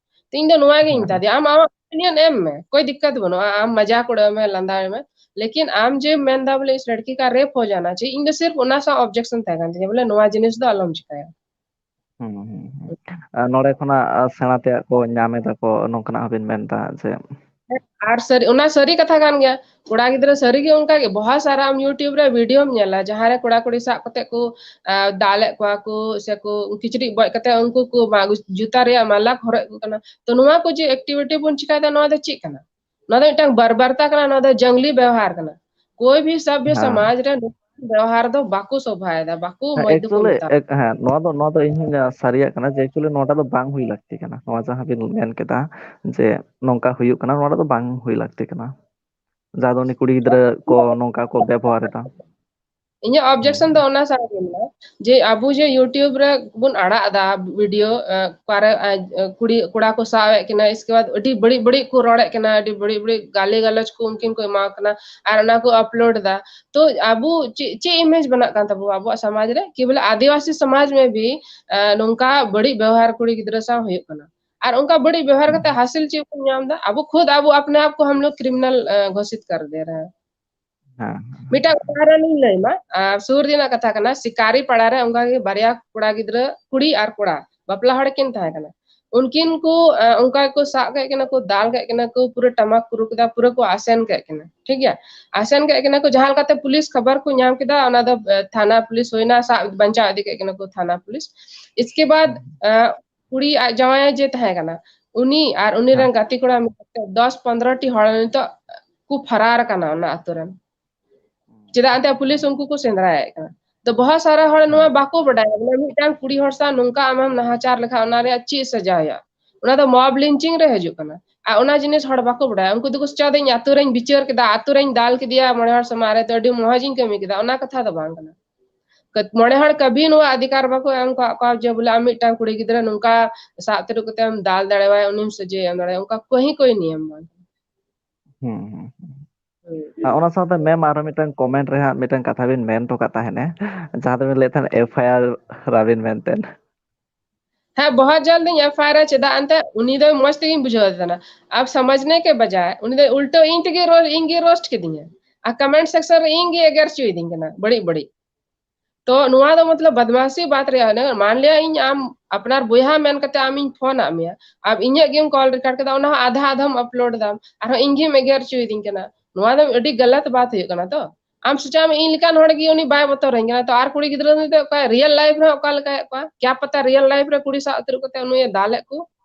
ᱛᱚ ᱤᱧ ᱫᱚ ᱱᱚᱣᱟ ᱜᱤᱧ ᱦᱮᱸ᱾ ᱢᱮᱛᱟ ᱫᱮᱭᱟ, ᱟᱢ ᱟᱢᱟᱜ opinion ᱮᱢ ᱢᱮ, ᱠᱳᱭ ᱫᱤᱠᱠᱟᱛ ᱵᱟᱹᱱᱩᱜᱼᱟ, ᱟᱢ ᱢᱟᱡᱟᱠ ᱩᱰᱟᱹᱣ ᱢᱮ, ᱞᱟᱸᱫᱟᱭ ᱢᱮ, ᱞᱮᱠᱤᱱ ᱟᱢ ᱡᱮ ᱢᱮᱱᱫᱟ ᱵᱚᱞᱮ ᱤᱥ ᱞᱟᱲᱠᱤ ᱠᱟ rape ᱦᱳ ᱡᱟᱱᱟ ᱪᱟᱦᱤᱭᱮ, ᱤᱧ ᱫᱚ ᱥᱤᱨᱯ ᱚᱱᱟ ᱥᱟᱶ objection ᱛᱟᱦᱮᱸ ᱠᱟᱱ ᱛᱤᱧᱟ, ᱵᱚᱞᱮ ᱱᱚᱣᱟ ᱡᱤᱱᱤᱥ ᱫᱚ ᱟᱞᱚᱢ ᱪᱤᱠᱟᱹᱭᱟ᱾ ᱦᱩᱸ, ᱦᱩᱸ, ᱦᱩᱸ᱾ ᱟᱨ ᱱᱚᱰᱮ ᱠᱷᱚᱱᱟᱜ, ᱟᱨ ᱥᱮᱬᱟ ᱛᱮᱭᱟᱜ ᱠᱚ ᱧᱟᱢ ᱮᱫᱟ ᱠᱚ, ᱱᱚᱝᱠᱟᱱᱟᱜ ᱦᱚᱸᱵᱤᱱ ᱢᱮᱱᱫᱟ ᱡᱮ ᱟᱨ ᱥᱟᱹᱨᱤ, ᱚᱱᱟ ᱥᱟᱹᱨᱤ ᱠᱟᱛᱷᱟ ᱠᱟᱱ ᱜᱮᱭᱟ᱾ ᱠᱚᱲᱟ ᱜᱤᱫᱽᱨᱟᱹ ᱥᱟᱹᱨᱤ ᱜᱮ ᱚᱱᱠᱟ ᱜᱮ, ᱵᱚᱦᱟ ᱥᱟᱨᱟ ᱟᱢ YouTube ᱨᱮ videoᱢ ᱧᱮᱞᱟ, ᱡᱟᱦᱟᱸ ᱨᱮ ᱠᱚᱲᱟ ᱠᱩᱲᱤ ᱥᱟᱵ ᱠᱟᱛᱮ ᱠᱚ, ᱟ, ᱫᱟᱞᱮᱫ ᱠᱚᱣᱟ ᱠᱚ, ᱥᱮ ᱠᱚ ᱠᱤᱪᱨᱤᱡ ᱵᱚᱡ ᱠᱟᱛᱮ ᱩᱱᱠᱩ ᱠᱚ ᱢᱟ-, ᱡᱩᱛᱟ ᱨᱮᱭᱟᱜ ᱢᱟᱞᱟ ᱠᱚ ᱦᱚᱨᱚᱜ ᱟᱠᱚ ᱠᱟᱱᱟ᱾ ᱛᱚ ᱱᱚᱣᱟ ᱠᱚ ᱡᱮ activity ᱵᱚᱱ ᱪᱤᱠᱟᱭᱮᱫᱟ, ᱱᱚᱣᱟ ᱫᱚ ᱪᱮᱫ ᱠᱟᱱᱟ? ᱱᱚᱣᱟ ᱫᱚ ᱢᱤᱫᱴᱟᱝ ᱵᱟᱨᱵᱟᱨᱛᱟ ᱠᱟᱱᱟ, ᱱᱚᱣᱟ ᱫᱚ ᱡᱟᱝᱞᱤ ᱵᱮᱣᱦᱟᱨ ᱠᱟᱱᱟ᱾ ᱠᱳᱭ ᱵᱷᱤ ᱥᱟᱵᱷᱭᱚ ᱦᱮᱸ᱾ ᱥᱚᱢᱟᱡᱽ ᱨᱮ ᱱᱚᱝᱠᱟᱱ ᱵᱮᱣᱦᱟᱨ ᱫᱚ ᱵᱟᱠᱚ ᱥᱚᱵᱷᱟᱭᱮᱫᱟ, ᱵᱟᱠᱚ ᱦᱮᱸ, ᱢᱚᱡᱽ ᱫᱚᱠᱚ actually, ᱢᱮᱛᱟᱜ ᱮᱠ-, ᱦᱮᱸ, ᱱᱚᱣᱟ ᱫᱚ, ᱱᱚᱣᱟ ᱫᱚ ᱤᱧ ᱦᱚᱸᱧ ᱥᱟᱹᱨᱤᱭᱟᱜ ᱠᱟᱱᱟ ᱡᱮ actually ᱱᱚᱣᱟᱴᱟᱜ ᱫᱚ ᱵᱟᱝ ᱦᱩᱭ ᱞᱟᱹᱠᱛᱤ ᱠᱟᱱᱟ᱾ ᱱᱚᱣᱟ ᱡᱟᱦᱟᱸ ᱵᱤᱱ ᱢᱮᱱ ᱠᱮᱫᱟ ᱡᱮ ᱱᱚᱝᱠᱟ ᱦᱩᱭᱩᱜ ᱠᱟᱱᱟ, ᱱᱚᱣᱟᱴᱟᱜ ᱫᱚ ᱵᱟᱝ ᱦᱩᱭ ᱞᱟᱹᱠᱛᱤ ᱠᱟᱱᱟ᱾ ᱡᱟᱦᱟᱸ ᱫᱚ ᱩᱱᱤ ᱠᱩᱲᱤ ᱜᱤᱫᱽᱨᱟᱹ ᱠᱚ ᱱᱚᱝᱠᱟ ᱠᱚ ᱵᱮᱵᱚᱦᱟᱨ ᱮᱫᱟ᱾ ᱤᱧᱟᱹᱜ objection ᱫᱚ ᱦᱩᱸ᱾ ᱚᱱᱟ ᱥᱟᱶ ᱜᱮ ᱢᱮᱱᱟᱜᱼᱟ, ᱡᱮ ᱟᱵᱚ ᱡᱮ YouTube ᱨᱮ ᱵᱚᱱ ᱟᱲᱟᱜ ᱮᱫᱟ video, ᱮ, ᱚᱠᱟᱨᱮ, ᱮ, ᱠᱩᱲᱤ ᱠᱚᱲᱟ ᱠᱚ ᱥᱟᱵ ᱮᱫ ᱠᱤᱱᱟ, ᱤᱥᱠᱮ ᱵᱟᱫ ᱟᱹᱰᱤ ᱵᱟᱹᱲᱤᱡ ᱵᱟᱹᱲᱤᱡ ᱠᱚ ᱨᱚᱲᱮᱫ ᱠᱤᱱᱟ, ᱟᱹᱰᱤ ᱵᱟᱹᱲᱤᱡ ᱵᱟᱹᱲᱤᱡ ᱜᱟᱞᱤ ᱜᱟᱞᱚᱪ ᱠᱚ ᱩᱱᱠᱤᱱ ᱠᱚ ᱮᱢᱟ ᱠᱤᱱᱟ, ᱟᱨ ᱚᱱᱟ ᱠᱚ upload ᱮᱫᱟ᱾ ᱛᱚ ᱟᱵᱚ ᱪᱮᱫ, ᱪᱮᱫ image ᱵᱮᱱᱟᱜ ᱠᱟᱱ ᱛᱟᱵᱚᱣᱟ ᱟᱵᱚᱣᱟᱜ ᱥᱚᱢᱟᱡᱽ ᱨᱮ, ᱠᱤ ᱵᱚᱞᱮ ᱟᱹᱫᱤᱵᱟᱹᱥᱤ ᱥᱚᱢᱟᱡᱽ ᱢᱮ ᱵᱷᱤ, ᱮ, ᱱᱚᱝᱠᱟ ᱵᱟᱹᱲᱤᱡ ᱵᱮᱣᱦᱟᱨ ᱠᱩᱲᱤ ᱜᱤᱫᱽᱨᱟᱹ ᱥᱟᱶ ᱦᱩᱭᱩᱜ ᱠᱟᱱᱟ? ᱟᱨ ᱚᱱᱠᱟ ᱵᱟᱹᱲᱤᱡ ᱵᱮᱣᱦᱟᱨ ᱠᱟᱛᱮ ᱦᱩᱸ᱾ ᱦᱟᱥᱤᱞ ᱪᱮᱫ ᱵᱚᱱ ᱧᱟᱢ ᱮᱫᱟ? ᱟᱵᱚ ᱠᱷᱩᱫ ᱟᱵᱚ ᱟᱯᱱᱮ ᱟᱯ ᱠᱚ ᱦᱟᱢ ᱞᱳᱜ criminal, ᱮ, ᱜᱷᱳᱥᱤᱛ ᱠᱟᱨ ᱫᱮ ᱨᱟᱦᱟ ᱦᱮᱸ᱾ ᱦᱮᱸ, ᱦᱮᱸ᱾ ᱢᱤᱫᱴᱟᱝ ᱩᱫᱟᱦᱚᱨᱚᱱ ᱤᱧ ᱞᱟᱹᱭ ᱟᱢᱟ, ᱟᱨ ᱥᱩᱨ ᱨᱮᱱᱟᱜ ᱠᱟᱛᱷᱟ ᱠᱟᱱᱟ, ᱥᱤᱠᱟᱨᱤ ᱯᱟᱲᱟ ᱨᱮ ᱚᱱᱠᱟ ᱜᱮ ᱵᱟᱨᱭᱟ ᱠᱚᱲᱟ ᱜᱤᱫᱽᱨᱟᱹ, ᱠᱩᱲᱤ ᱟᱨ ᱠᱚᱲᱟ, ᱵᱟᱯᱞᱟ ᱦᱚᱲ ᱠᱤᱱ ᱛᱟᱦᱮᱸ ᱠᱟᱱᱟ᱾ ᱩᱱᱠᱤᱱ ᱠᱚ, ᱮ, ᱚᱱᱠᱟ ᱜᱮᱠᱚ ᱥᱟᱵ ᱠᱮᱫ ᱠᱤᱱᱟ ᱠᱚ, ᱫᱟᱞ ᱠᱮᱫ ᱠᱤᱱᱟ ᱠᱚ, ᱯᱩᱨᱟᱹ ᱴᱟᱢᱟᱠ ᱠᱩᱨᱩ ᱠᱮᱫᱟ, ᱯᱩᱨᱟᱹ ᱠᱚ ᱟᱥᱮᱱ ᱠᱮᱫ ᱠᱤᱱᱟ, ᱴᱷᱤᱠ ᱜᱮᱭᱟ? ᱟᱥᱮᱱ ᱠᱮᱫ ᱠᱤᱱᱟ ᱠᱚ, ᱡᱟᱦᱟᱸ ᱞᱮᱠᱟᱛᱮ ᱯᱩᱞᱤᱥ ᱠᱷᱚᱵᱚᱨ ᱠᱚ ᱧᱟᱢ ᱠᱮᱫᱟ, ᱚᱱᱟ ᱫᱚ, ᱮ, ᱛᱷᱟᱱᱟ ᱯᱩᱞᱤᱥ ᱦᱩᱭᱱᱟ, ᱥᱟᱵ ᱵᱟᱧᱪᱟᱣ ᱤᱫᱤ ᱠᱮᱫ ᱠᱤᱱᱟ ᱠᱚ ᱛᱷᱟᱱᱟ ᱯᱩᱞᱤᱥ᱾ ᱤᱥᱠᱮ ᱵᱟᱫ, ᱦᱩᱸ᱾ ᱮ, ᱠᱩᱲᱤ ᱟᱡ ᱡᱟᱶᱟᱭ ᱡᱮ ᱛᱟᱦᱮᱸ ᱠᱟᱱᱟ, ᱩᱱᱤ ᱟᱨ ᱩᱱᱤ ᱦᱮᱸ᱾ ᱨᱮᱱ ᱜᱟᱛᱮ ᱠᱚᱲᱟ ᱢᱮᱱᱟᱜ ᱠᱚᱣᱟ ᱫᱚᱥ ᱯᱚᱱᱨᱚ ᱴᱤ ᱦᱚᱲ ᱱᱤᱛᱚᱜ ᱠᱚ ᱯᱷᱟᱨᱟᱨ ᱠᱟᱱᱟ ᱚᱱᱟ ᱟᱛᱳ ᱨᱮᱱ᱾ ᱪᱮᱫᱟᱜ ᱮᱱᱛᱮ ᱯᱩᱞᱤᱥ ᱩᱱᱠᱩ ᱠᱚ ᱥᱮᱸᱫᱽᱨᱟᱭᱮᱫ ᱠᱟᱱᱟ᱾ ᱛᱚ ᱵᱚᱦᱚᱛ ᱥᱟᱨᱟ ᱦᱚᱲ ᱱᱚᱣᱟ ᱦᱮᱸ᱾ ᱵᱟᱠᱚ ᱵᱟᱰᱟᱭᱟ, ᱵᱚᱞᱮ ᱢᱤᱫᱴᱟᱝ ᱠᱩᱲᱤ ᱦᱚᱲ ᱥᱟᱶ ᱱᱚᱝᱠᱟ ᱟᱢᱮᱢ ᱱᱟᱦᱟᱪᱟᱨ ᱞᱮᱠᱷᱟᱱ ᱚᱱᱟ ᱨᱮᱭᱟᱜ ᱪᱮᱫ ᱥᱟᱡᱟ ᱦᱩᱭᱩᱜᱼᱟ? ᱚᱱᱟ ᱫᱚ mob lynching ᱨᱮ ᱦᱤᱡᱩᱜ ᱠᱟᱱᱟ᱾ ᱟᱨ ᱚᱱᱟ ᱡᱤᱱᱤᱥ ᱦᱚᱲ ᱵᱟᱠᱚ ᱵᱟᱲᱟᱭᱟ᱾ ᱩᱱᱠᱩ ᱫᱚᱠᱚ ᱥᱚᱪᱟᱣ ᱫᱟ, "ᱤᱧ ᱟᱛᱳ ᱨᱮᱧ ᱵᱤᱪᱟᱹᱨ ᱠᱮᱫᱟ, ᱟᱛᱳ ᱨᱮᱧ ᱫᱟᱞ ᱠᱮᱫᱮᱭᱟ ᱢᱚᱬᱮ ᱦᱚᱲ ᱥᱟᱢᱟᱝ ᱨᱮ, ᱛᱚ ᱟᱹᱰᱤ ᱢᱚᱦᱚᱡᱽ ᱤᱧ ᱠᱟᱹᱢᱤ ᱠᱮᱫᱟ", ᱚᱱᱟ ᱠᱟᱛᱷᱟ ᱫᱚ ᱵᱟᱝ ᱠᱟᱱᱟ᱾ ᱠᱟᱹ-, ᱢᱚᱬᱮ ᱦᱚᱲ ᱠᱟᱹᱵᱷᱤ ᱱᱚᱣᱟ ᱚᱫᱷᱤᱠᱟᱨ ᱵᱟᱠᱚ ᱮᱢ ᱠᱟᱜ ᱠᱚᱣᱟ ᱡᱮ ᱵᱚᱞᱮ ᱟᱢ ᱢᱤᱫᱴᱟᱝ ᱠᱩᱲᱤ ᱜᱤᱫᱽᱨᱟᱹ ᱱᱚᱝᱠᱟ ᱥᱟᱵ ᱛᱤᱨᱩᱵ ᱠᱟᱛᱮ ᱮᱢ ᱫᱟᱞ ᱫᱟᱲᱮᱣᱟᱭᱟ, ᱩᱱᱤᱢ ᱥᱟᱹᱡᱟᱹᱭ ᱮᱢ ᱫᱟᱲᱮᱣᱟᱭᱟ, ᱚᱱᱠᱟ ᱠᱚᱦᱤ ᱠᱚᱦᱤ ᱱᱤᱭᱚᱢ ᱵᱟᱝ ᱠᱟᱱᱟ᱾ ᱦᱩᱸ, ᱦᱩᱸ, ᱦᱩᱸ᱾ ᱦᱩᱸ᱾ ᱟᱨ ᱚᱱᱟ ᱥᱟᱶᱛᱮ ᱢᱮᱢ ᱟᱨᱚ ᱢᱤᱫᱴᱟᱝ comment ᱨᱮ ᱦᱟᱸᱜ ᱢᱤᱫᱴᱟᱝ ᱠᱟᱛᱷᱟ ᱵᱤᱱ ᱢᱮᱱ ᱦᱚᱴᱚ ᱠᱟᱜ ᱛᱟᱦᱮᱸᱱᱟ, ᱡᱟᱦᱟᱸ ᱫᱚᱵᱤᱱ ᱞᱟᱹᱭᱮᱫ ᱛᱟᱦᱮᱸᱱ F I R ᱟᱵᱤᱱ ᱢᱮᱱᱛᱮ᱾ ᱦᱮᱸ, ᱵᱚᱦᱚᱛ ᱡᱚᱞᱫ ᱤᱧ F I R ᱟ, ᱪᱮᱫᱟᱜ ᱮᱱᱛᱮ ᱩᱱᱤ ᱫᱚ ᱢᱚᱸᱡᱽ ᱛᱮᱜᱤᱧ ᱵᱩᱡᱷᱟᱹᱣ ᱮᱫᱮ ᱛᱟᱦᱮᱱᱟ᱾ ᱟᱵ ᱥᱚᱢᱡᱷᱱᱮ ᱠᱮ ᱵᱟᱡᱟᱭ ᱩᱱᱤ ᱫᱚ ᱩᱞᱴᱟᱹ ᱤᱧ ᱛᱮᱜᱮ ᱨᱚ-, ᱤᱧ ᱜᱮ roast ᱠᱤᱫᱤᱧᱟ᱾ ᱟᱨ comment section ᱨᱮ ᱤᱧ ᱜᱮ ᱮᱜᱮᱨ ᱦᱚᱪᱚᱭᱤᱫᱤᱧ ᱠᱟᱱᱟ ᱵᱟᱹᱲᱤᱡ ᱵᱟᱹᱲᱤᱡ᱾ ᱛᱚ ᱱᱚᱣᱟ ᱫᱚ ᱢᱚᱛᱞᱚᱵ ᱵᱟᱫᱢᱟᱥᱤ ᱵᱟᱛ ᱨᱮᱭᱟᱜ ᱠᱟᱱᱟ᱾ ᱢᱟᱱ ᱞᱤᱭᱟ ᱤᱧ ᱟᱢ ᱟᱯᱱᱟᱨ ᱵᱚᱭᱦᱟ ᱢᱮᱱ ᱠᱟᱛᱮ ᱟᱢᱤᱧ ᱯᱷᱳᱱ ᱟᱫ ᱢᱮᱭᱟ, ᱟᱵ ᱤᱧᱟᱹᱜ ᱜᱮᱢ call record ᱠᱮᱫᱟ, ᱚᱱᱟ ᱦᱚᱸ ᱟᱫᱷᱟ ᱟᱫᱷᱟᱢ upload ᱫᱟᱢ, ᱟᱨᱦᱚᱸ ᱤᱧ ᱜᱮᱢ ᱮᱜᱮᱨ ᱦᱚᱪᱚᱭᱤᱫᱤᱧ ᱠᱟᱱᱟ᱾ ᱱᱚᱣᱟ ᱫᱚ ᱟᱹᱰᱤ ᱜᱟᱞᱟᱛ ᱵᱟᱛ ᱦᱩᱭᱩᱜ ᱠᱟᱱᱟ᱾ ᱛᱚ ᱟᱢ ᱥᱚᱪᱟᱣ ᱢᱮ, ᱤᱧ ᱞᱮᱠᱟᱱ ᱦᱚᱲ ᱜᱮ ᱩᱱᱤ ᱵᱟᱭ ᱵᱚᱛᱚᱨᱟᱹᱧ ᱠᱟᱱᱟ, ᱛᱚ ᱟᱨ ᱠᱩᱲᱤ ᱜᱤᱫᱽᱨᱟᱹ ᱫᱚ ᱚᱠᱟ real life ᱨᱮ ᱚᱠᱟ ᱞᱮᱠᱟᱭᱮᱫ ᱠᱚᱣᱟ? ᱠᱭᱟ ᱯᱟᱛᱟ real life ᱨᱮ ᱠᱩᱲᱤ ᱥᱟᱶ ᱟᱹᱛᱨᱩ ᱠᱟᱛᱮ ᱩᱱᱤᱭ ᱫᱟᱞᱮᱫ ᱠᱚ,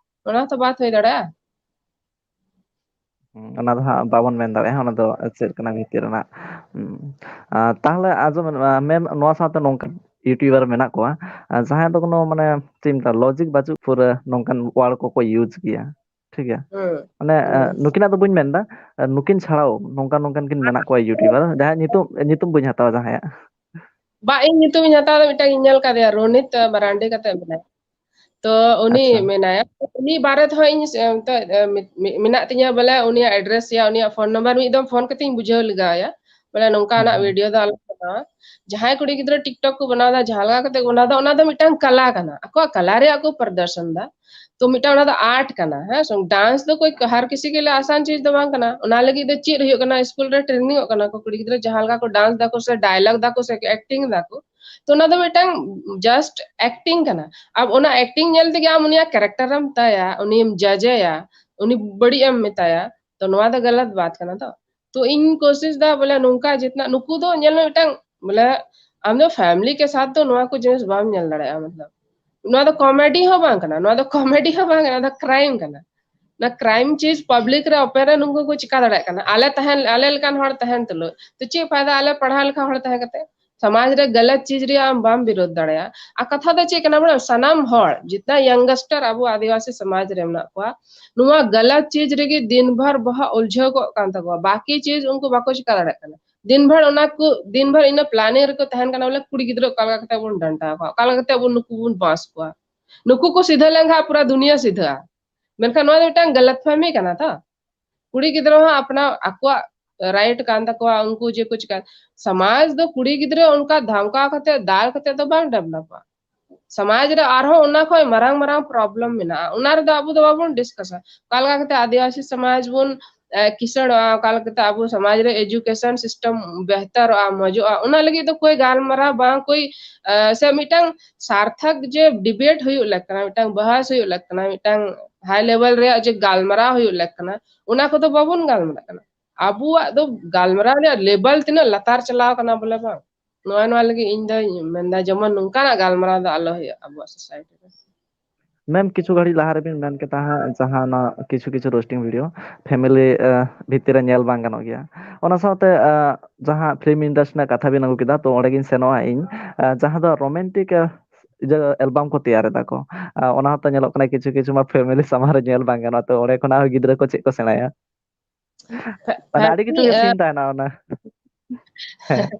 ᱚᱱᱟ ᱦᱚᱸᱛᱚ ᱵᱟᱛ ᱦᱩᱭ ᱫᱟᱲᱮᱭᱟᱜᱼᱟ᱾ ᱦᱩᱸ, ᱚᱱᱟ ᱫᱚ ᱦᱟᱸᱜ ᱵᱟᱵᱚᱱ ᱢᱮᱱ ᱫᱟᱲᱮᱭᱟᱜᱼᱟ, ᱚᱱᱟ ᱫᱚ ᱪᱮᱫ ᱠᱟᱱᱟ ᱵᱷᱤᱛᱤᱨ ᱨᱮᱱᱟᱜ᱾ ᱦᱩᱸ᱾ ᱟᱨ ᱛᱟᱦᱚᱞᱮ ᱟᱸᱡᱚᱢ ᱢᱮ, ᱢᱮᱢ, ᱱᱚᱣᱟ ᱥᱟᱶᱛᱮ ᱱᱚᱝᱠᱟ YouTuber ᱢᱮᱱᱟᱜ ᱠᱚᱣᱟ, ᱟᱨ ᱡᱟᱦᱟᱸᱭ ᱫᱚ ᱠᱳᱱᱳ ᱢᱟᱱᱮ ᱪᱮᱫ ᱤᱧ ᱢᱮᱛᱟᱜᱼᱟ, logic ᱵᱟᱹᱪᱩᱜ ᱯᱩᱨᱟᱹ ᱱᱚᱝᱠᱟᱱ word ᱠᱚᱠᱚ use ᱜᱮᱭᱟ᱾ ᱴᱷᱤᱠ ᱜᱮᱭᱟ? ᱦᱩᱸ, ᱢᱟᱱᱮ, ᱦᱩᱸ᱾ ᱱᱩᱠᱤᱱᱟᱜ ᱫᱚ ᱵᱟᱹᱧ ᱢᱮᱱᱫᱟ, ᱱᱩᱠᱤᱱ ᱪᱷᱟᱲᱟᱣ ᱱᱚᱝᱠᱟᱱ ᱱᱚᱝᱠᱟᱱ ᱠᱤᱱ ᱢᱮᱱᱟᱜ ᱠᱚᱣᱟ YouTuber, ᱡᱟᱦᱟᱸᱭᱟᱜ ᱧᱩᱛᱩᱢ, ᱧᱩᱛᱩᱢ ᱵᱟᱹᱧ ᱦᱟᱛᱟᱣᱟ ᱡᱟᱦᱟᱸᱭᱟᱜ᱾ ᱵᱟ, ᱤᱧ ᱧᱩᱛᱩᱢᱤᱧ ᱦᱟᱛᱟᱣ ᱫᱟ, ᱢᱤᱫᱴᱟᱝ ᱤᱧ ᱧᱮᱞ ᱠᱟᱫᱮᱭᱟ, ᱨᱳᱱᱤᱛ ᱢᱟᱨᱟᱱᱰᱤ ᱠᱟᱛᱮ ᱢᱮᱱᱟᱭᱟ᱾ ᱛᱚ ᱩᱱᱤ ᱟᱪᱪᱷᱟ᱾ ᱢᱮᱱᱟᱭᱟ, ᱩᱱᱤ ᱵᱟᱨᱮ ᱛᱮᱦᱚᱸ ᱤᱧ ᱥᱮ-, ᱮᱱᱛᱮ, ᱮ, ᱢᱮ-, ᱢᱮ-, ᱢᱮᱱᱟᱜ ᱛᱤᱧᱟ ᱵᱚᱞᱮ ᱩᱱᱤᱭᱟᱜ address ᱭᱟ, ᱩᱱᱤᱭᱟᱜ phone number ᱢᱤᱫ ᱫᱚᱢ phone ᱠᱟᱛᱮ ᱤᱧ ᱵᱩᱡᱷᱟᱹᱣ ᱞᱮᱜᱟᱭᱟ᱾ ᱵᱚᱞᱮ ᱱᱚᱝᱠᱟᱱᱟᱜ ᱦᱩᱸ, ᱦᱩᱸ᱾ Video ᱫᱚ ᱟᱞᱚ ᱵᱮᱱᱟᱣᱟ᱾ ᱡᱟᱦᱟᱸᱭ ᱠᱩᱲᱤ ᱜᱤᱫᱽᱨᱟᱹ TikTok ᱠᱚ ᱵᱮᱱᱟᱣ ᱫᱟ, ᱡᱟᱦᱟᱸ ᱞᱮᱠᱟ ᱠᱟᱛᱮ ᱠᱚ ᱵᱮᱱᱟᱣ ᱫᱟ, ᱚᱱᱟ ᱫᱚ ᱢᱤᱫᱴᱟᱝ ᱠᱟᱞᱟ ᱠᱟᱱᱟ, ᱟᱠᱚᱣᱟᱜ ᱠᱟᱞᱟ ᱨᱮᱭᱟᱜ ᱠᱚ ᱯᱨᱚᱫᱚᱨᱥᱚᱱ ᱫᱟ᱾ ᱛᱚ ᱢᱤᱫᱴᱟᱝ ᱚᱱᱟ ᱫᱚ art ᱠᱟᱱᱟ, ᱦᱮᱸ ᱥᱮ? Dance ᱫᱚ ᱠᱳᱭ ᱦᱟᱨ ᱠᱤᱥᱤ ᱠᱮ ᱞᱤᱭᱮ ᱟᱥᱟᱱ ᱪᱤᱡᱽ ᱫᱚ ᱵᱟᱝ ᱠᱟᱱᱟ᱾ ᱚᱱᱟ ᱞᱟᱹᱜᱤᱫ ᱫᱚ ᱪᱮᱫ ᱦᱩᱭᱩᱜ ᱠᱟᱱᱟ, ᱥᱠᱩᱞ ᱨᱮ trainingᱚᱜ ᱠᱟᱱᱟ ᱠᱚ ᱠᱩᱲᱤ ᱜᱤᱫᱽᱨᱟᱹ, ᱡᱟᱦᱟᱸ ᱞᱮᱠᱟ ᱠᱚ dance ᱫᱟᱠᱚ ᱥᱮ dialogue ᱫᱟᱠᱚ ᱥᱮ acting ᱫᱟᱠᱚ, ᱛᱚ ᱚᱱᱟ ᱫᱚ ᱢᱤᱫᱴᱟᱝ just acting ᱠᱟᱱᱟ᱾ ᱟᱵ ᱚᱱᱟ acting ᱧᱮᱞ ᱛᱮᱜᱮ ᱟᱢ ᱩᱱᱤᱭᱟᱜ character ᱮᱢ ᱛᱟᱭᱟ, ᱩᱱᱤᱢ judgeᱮᱭᱟ, ᱩᱱᱤ ᱵᱟᱹᱲᱤᱡ ᱮᱢ ᱢᱮᱛᱟᱭᱟ, ᱛᱚ ᱱᱚᱣᱟ ᱫᱚ ᱜᱟᱞᱟᱛ ᱵᱟᱛ ᱠᱟᱱᱟ᱾ ᱛᱚ, ᱛᱚ ᱤᱧ ᱠᱳᱥᱤᱥ ᱫᱟ ᱵᱚᱞᱮ ᱱᱚᱝᱠᱟ ᱡᱤᱛᱱᱟ ᱱᱩᱠᱩ ᱫᱚ ᱧᱮᱞ ᱢᱮ ᱢᱤᱫᱴᱟᱝ ᱵᱚᱞᱮ ᱟᱢ ᱫᱚ family ᱠᱮ ᱥᱟᱛᱷ ᱫᱚ ᱱᱚᱣᱟ ᱠᱚ ᱡᱤᱱᱤᱥ ᱵᱟᱢ ᱧᱮᱞ ᱫᱟᱲᱮᱭᱟᱜᱼᱟ, ᱢᱚᱛᱞᱚᱵ ᱱᱚᱣᱟ ᱫᱚ comedy ᱦᱚᱸ ᱵᱟᱝ ᱠᱟᱱᱟ, ᱱᱚᱣᱟ ᱫᱚ comedy ᱦᱚᱸ ᱵᱟᱝ ᱠᱟᱱᱟ, ᱱᱚᱣᱟ ᱫᱚ crime ᱠᱟᱱᱟ᱾ ᱱᱚᱣᱟ crime ᱪᱤᱡᱽ public ᱨᱮ open ᱨᱮ ᱱᱩᱠᱩ ᱠᱚ ᱪᱤᱠᱟ ᱫᱟᱲᱮᱭᱟᱜ ᱠᱟᱱᱟ? ᱟᱞᱮ ᱛᱟᱦᱮᱱ, ᱟᱞᱮ ᱞᱮᱠᱟᱱ ᱦᱚᱲ ᱛᱟᱦᱮᱱ ᱛᱩᱞᱩᱡ ᱛᱚ ᱪᱮᱫ ᱯᱷᱟᱭᱫᱟ ᱟᱞᱮ ᱯᱟᱲᱦᱟᱣ ᱞᱮᱠᱷᱟᱱ ᱦᱚᱲ ᱛᱟᱦᱮᱸ ᱠᱟᱛᱮ? ᱥᱚᱢᱟᱡᱽ ᱨᱮ ᱜᱟᱞᱟᱛ ᱪᱤᱡᱽ ᱨᱮᱭᱟᱜ ᱟᱢ ᱵᱟᱢ ᱵᱤᱨᱳᱫᱷ ᱫᱟᱲᱮᱭᱟᱜᱼᱟ᱾ ᱟᱨ ᱠᱟᱛᱷᱟ ᱫᱚ ᱪᱮᱫ ᱠᱟᱱᱟ, ᱢᱟᱱᱮ ᱥᱟᱱᱟᱢ ᱦᱚᱲ, ᱡᱤᱛᱱᱟ youngster ᱟᱵᱚ ᱟᱹᱫᱤᱵᱟᱹᱥᱤ ᱥᱚᱢᱟᱡᱽ ᱨᱮ ᱢᱮᱱᱟᱜ ᱠᱚᱣᱟ, ᱱᱚᱣᱟ ᱜᱟᱞᱟᱛ ᱪᱤᱡᱽ ᱨᱮᱜᱮ ᱫᱤᱱ ᱵᱷᱟᱨ ᱵᱚᱦᱚᱜ ᱩᱞᱡᱷᱟᱹᱣ ᱠᱚᱜ ᱠᱟᱱ ᱛᱟᱠᱚᱣᱟ, ᱵᱟᱠᱤ ᱪᱤᱡᱽ ᱩᱱᱠᱩ ᱵᱟᱠᱚ ᱪᱤᱠᱟ ᱫᱟᱲᱮᱭᱟᱜ ᱠᱟᱱᱟ᱾ ᱫᱤᱱ ᱵᱷᱟᱨ ᱚᱱᱟ ᱠᱚ, ᱫᱤᱱ ᱵᱷᱟᱨ ᱤᱱᱟᱹ planning ᱨᱮᱠᱚ ᱛᱟᱦᱮᱱ ᱠᱟᱱᱟ, ᱵᱚᱞᱮ ᱠᱩᱲᱤ ᱜᱤᱫᱽᱨᱟᱹ ᱚᱠᱟ ᱞᱮᱠᱟ ᱠᱟᱛᱮ ᱵᱚᱱ ᱰᱟᱱᱴᱟᱣ ᱠᱚᱣᱟ, ᱚᱠᱟ ᱞᱮᱠᱟ ᱠᱟᱛᱮ ᱵᱚᱱ ᱱᱩᱠᱩ ᱵᱚᱱ ᱵᱟᱸᱥ ᱠᱚᱣᱟ, ᱱᱩᱠᱩ ᱠᱚ ᱥᱤᱫᱷᱟᱹ ᱞᱮᱱᱠᱷᱟᱱ ᱯᱩᱨᱟ ᱫᱩᱱᱤᱭᱟᱹ ᱥᱤᱫᱷᱟᱹᱜᱼᱟ᱾ ᱢᱮᱱᱠᱷᱟᱱ ᱱᱚᱣᱟ ᱫᱚ ᱢᱤᱫᱴᱟᱝ ᱜᱟᱞᱟᱛ ᱯᱷᱟᱦᱢᱤ ᱠᱟᱱᱟ ᱛᱚ᱾ ᱠᱩᱲᱤ ᱜᱤᱫᱽᱨᱟᱹ ᱦᱚᱸ ᱟᱯᱱᱟ ᱟᱠᱚᱣᱟᱜ right ᱠᱟᱱ ᱛᱟᱠᱚᱣᱟ, ᱩᱱᱠᱩ ᱡᱮ ᱠᱚ ᱪᱤᱠᱟ, ᱥᱚᱢᱟᱡᱽ ᱫᱚ ᱠᱩᱲᱤ ᱜᱤᱫᱽᱨᱟᱹ ᱚᱱᱠᱟ ᱫᱷᱟᱢᱠᱟᱣ ᱠᱟᱛᱮ, ᱫᱟᱞ ᱠᱟᱛᱮ ᱫᱚ ᱵᱟᱝ developᱚᱜᱼᱟ᱾ ᱥᱚᱢᱟᱡᱽ ᱨᱮ ᱟᱨᱦᱚᱸ ᱚᱱᱟ ᱠᱷᱚᱱ ᱢᱟᱨᱟᱝ ᱢᱟᱨᱟᱝ problem ᱢᱮᱱᱟᱜᱼᱟ, ᱚᱱᱟ ᱨᱮᱫᱚ ᱟᱵᱚ ᱫᱚ ᱵᱟᱵᱚᱱ discussᱟ᱾ ᱚᱠᱟ ᱞᱮᱠᱟ ᱠᱟᱛᱮ ᱟᱹᱫᱤᱵᱟᱹᱥᱤ ᱥᱚᱢᱟᱡᱽ ᱵᱚᱱ, ᱮ, ᱠᱤᱥᱟᱹᱬᱚᱜᱼᱟ, ᱚᱠᱟ ᱞᱮᱠᱟᱛᱮ ᱟᱵᱚ ᱥᱚᱢᱟᱡᱽ ᱨᱮ education system ᱵᱮᱦᱛᱟᱨᱚᱜᱼᱟ, ᱢᱚᱡᱚᱜᱼᱟ, ᱚᱱᱟ ᱞᱟᱹᱜᱤᱫ ᱫᱚ ᱠᱳᱭ ᱜᱟᱞᱢᱟᱨᱟᱣ ᱵᱟᱝ, ᱠᱳᱭ, ᱮ, ᱥᱮ ᱢᱤᱫᱴᱟᱝ ᱥᱟᱨᱛᱷᱚᱠ ᱡᱮ debate ᱦᱩᱭᱩᱜ ᱞᱮᱠ ᱠᱟᱱᱟ, ᱢᱤᱫᱴᱟᱝ ᱵᱟᱦᱟᱥ ᱦᱩᱭᱩᱜ ᱞᱮᱠ ᱠᱟᱱᱟ, ᱢᱤᱫᱴᱟᱝ high level ᱨᱮᱭᱟᱜ ᱡᱮ ᱜᱟᱞᱢᱟᱨᱟᱣ ᱦᱩᱭᱩᱜ ᱞᱮᱠ ᱠᱟᱱᱟ, ᱚᱱᱟ ᱠᱚᱫᱚ ᱵᱟᱵᱚᱱ ᱜᱟᱞᱢᱟᱨᱟᱜ ᱠᱟᱱᱟ᱾ ᱟᱵᱚᱣᱟᱜ ᱫᱚ ᱜᱟᱞᱢᱟᱨᱟᱣ ᱨᱮᱭᱟᱜ level ᱛᱤᱱᱟᱹᱜ ᱞᱟᱛᱟᱨ ᱪᱟᱞᱟᱣ ᱠᱟᱱᱟ ᱵᱚᱞᱮ ᱵᱟᱝ, ᱱᱚᱣᱟ, ᱱᱚᱣᱟ ᱞᱟᱹᱜᱤᱫ ᱤᱧ ᱫᱚᱧ ᱢᱮᱱᱫᱟ ᱡᱮᱢᱚᱱ ᱱᱚᱝᱠᱟᱱᱟᱜ ᱜᱟᱞᱢᱟᱨᱟᱣ ᱫᱚ ᱟᱞᱚ ᱦᱩᱭᱩᱜ ᱟᱵᱚᱣᱟᱜ society ᱨᱮ᱾ ᱢᱮᱢ, ᱠᱤᱪᱷᱩ ᱜᱷᱟᱹᱲᱤᱡ ᱞᱟᱦᱟ ᱨᱮᱵᱤᱱ ᱢᱮᱱ ᱠᱮᱫᱟ ᱦᱟᱸᱜ, ᱡᱟᱦᱟᱸ ᱚᱱᱟ ᱠᱤᱪᱷᱩ ᱠᱤᱪᱷᱩ roasting video family, ᱟᱸ, ᱵᱷᱤᱛᱤᱨ ᱨᱮ ᱧᱮᱞ ᱵᱟᱝ ᱜᱟᱱᱚᱜ ᱜᱮᱭᱟ᱾ ᱚᱱᱟ ᱥᱟᱶᱛᱮ, ᱟᱸ, ᱡᱟᱦᱟᱸ film industry ᱨᱮᱱᱟᱜ ᱠᱟᱛᱷᱟ ᱵᱤᱱ ᱟᱹᱜᱩ ᱠᱮᱫᱟ, ᱛᱚ ᱚᱸᱰᱮ ᱜᱤᱧ ᱥᱮᱱᱚᱜᱼᱟ ᱤᱧ, ᱟᱸ, ᱡᱟᱦᱟᱸ ᱫᱚ romantic, ᱟᱸ, ᱡᱮ album ᱠᱚ ᱛᱮᱭᱟᱨ ᱮᱫᱟ ᱠᱚ, ᱟᱸ, ᱚᱱᱟ ᱦᱚᱸᱛᱚ ᱧᱮᱞᱚᱜ ᱠᱟᱱᱟ ᱠᱤᱪᱷᱩ ᱠᱤᱪᱷᱩ ᱢᱟ family ᱥᱟᱢᱟᱝ ᱨᱮ ᱧᱮᱞ ᱵᱟᱝ ᱜᱟᱱᱚᱜᱼᱟ, ᱛᱚ ᱚᱸᱰᱮ ᱠᱷᱚᱱᱟᱜ ᱦᱚᱸ ᱜᱤᱫᱽᱨᱟᱹ ᱠᱚ ᱪᱮᱫ ᱠᱚ ᱥᱮᱬᱟᱭᱟ? ᱢᱟᱱᱮ ᱟᱹᱰᱤ ᱠᱤᱪᱷᱩ ᱜᱮ scene ᱛᱟᱦᱮᱱᱟ ᱚᱱᱟ᱾ ᱦᱮᱸ᱾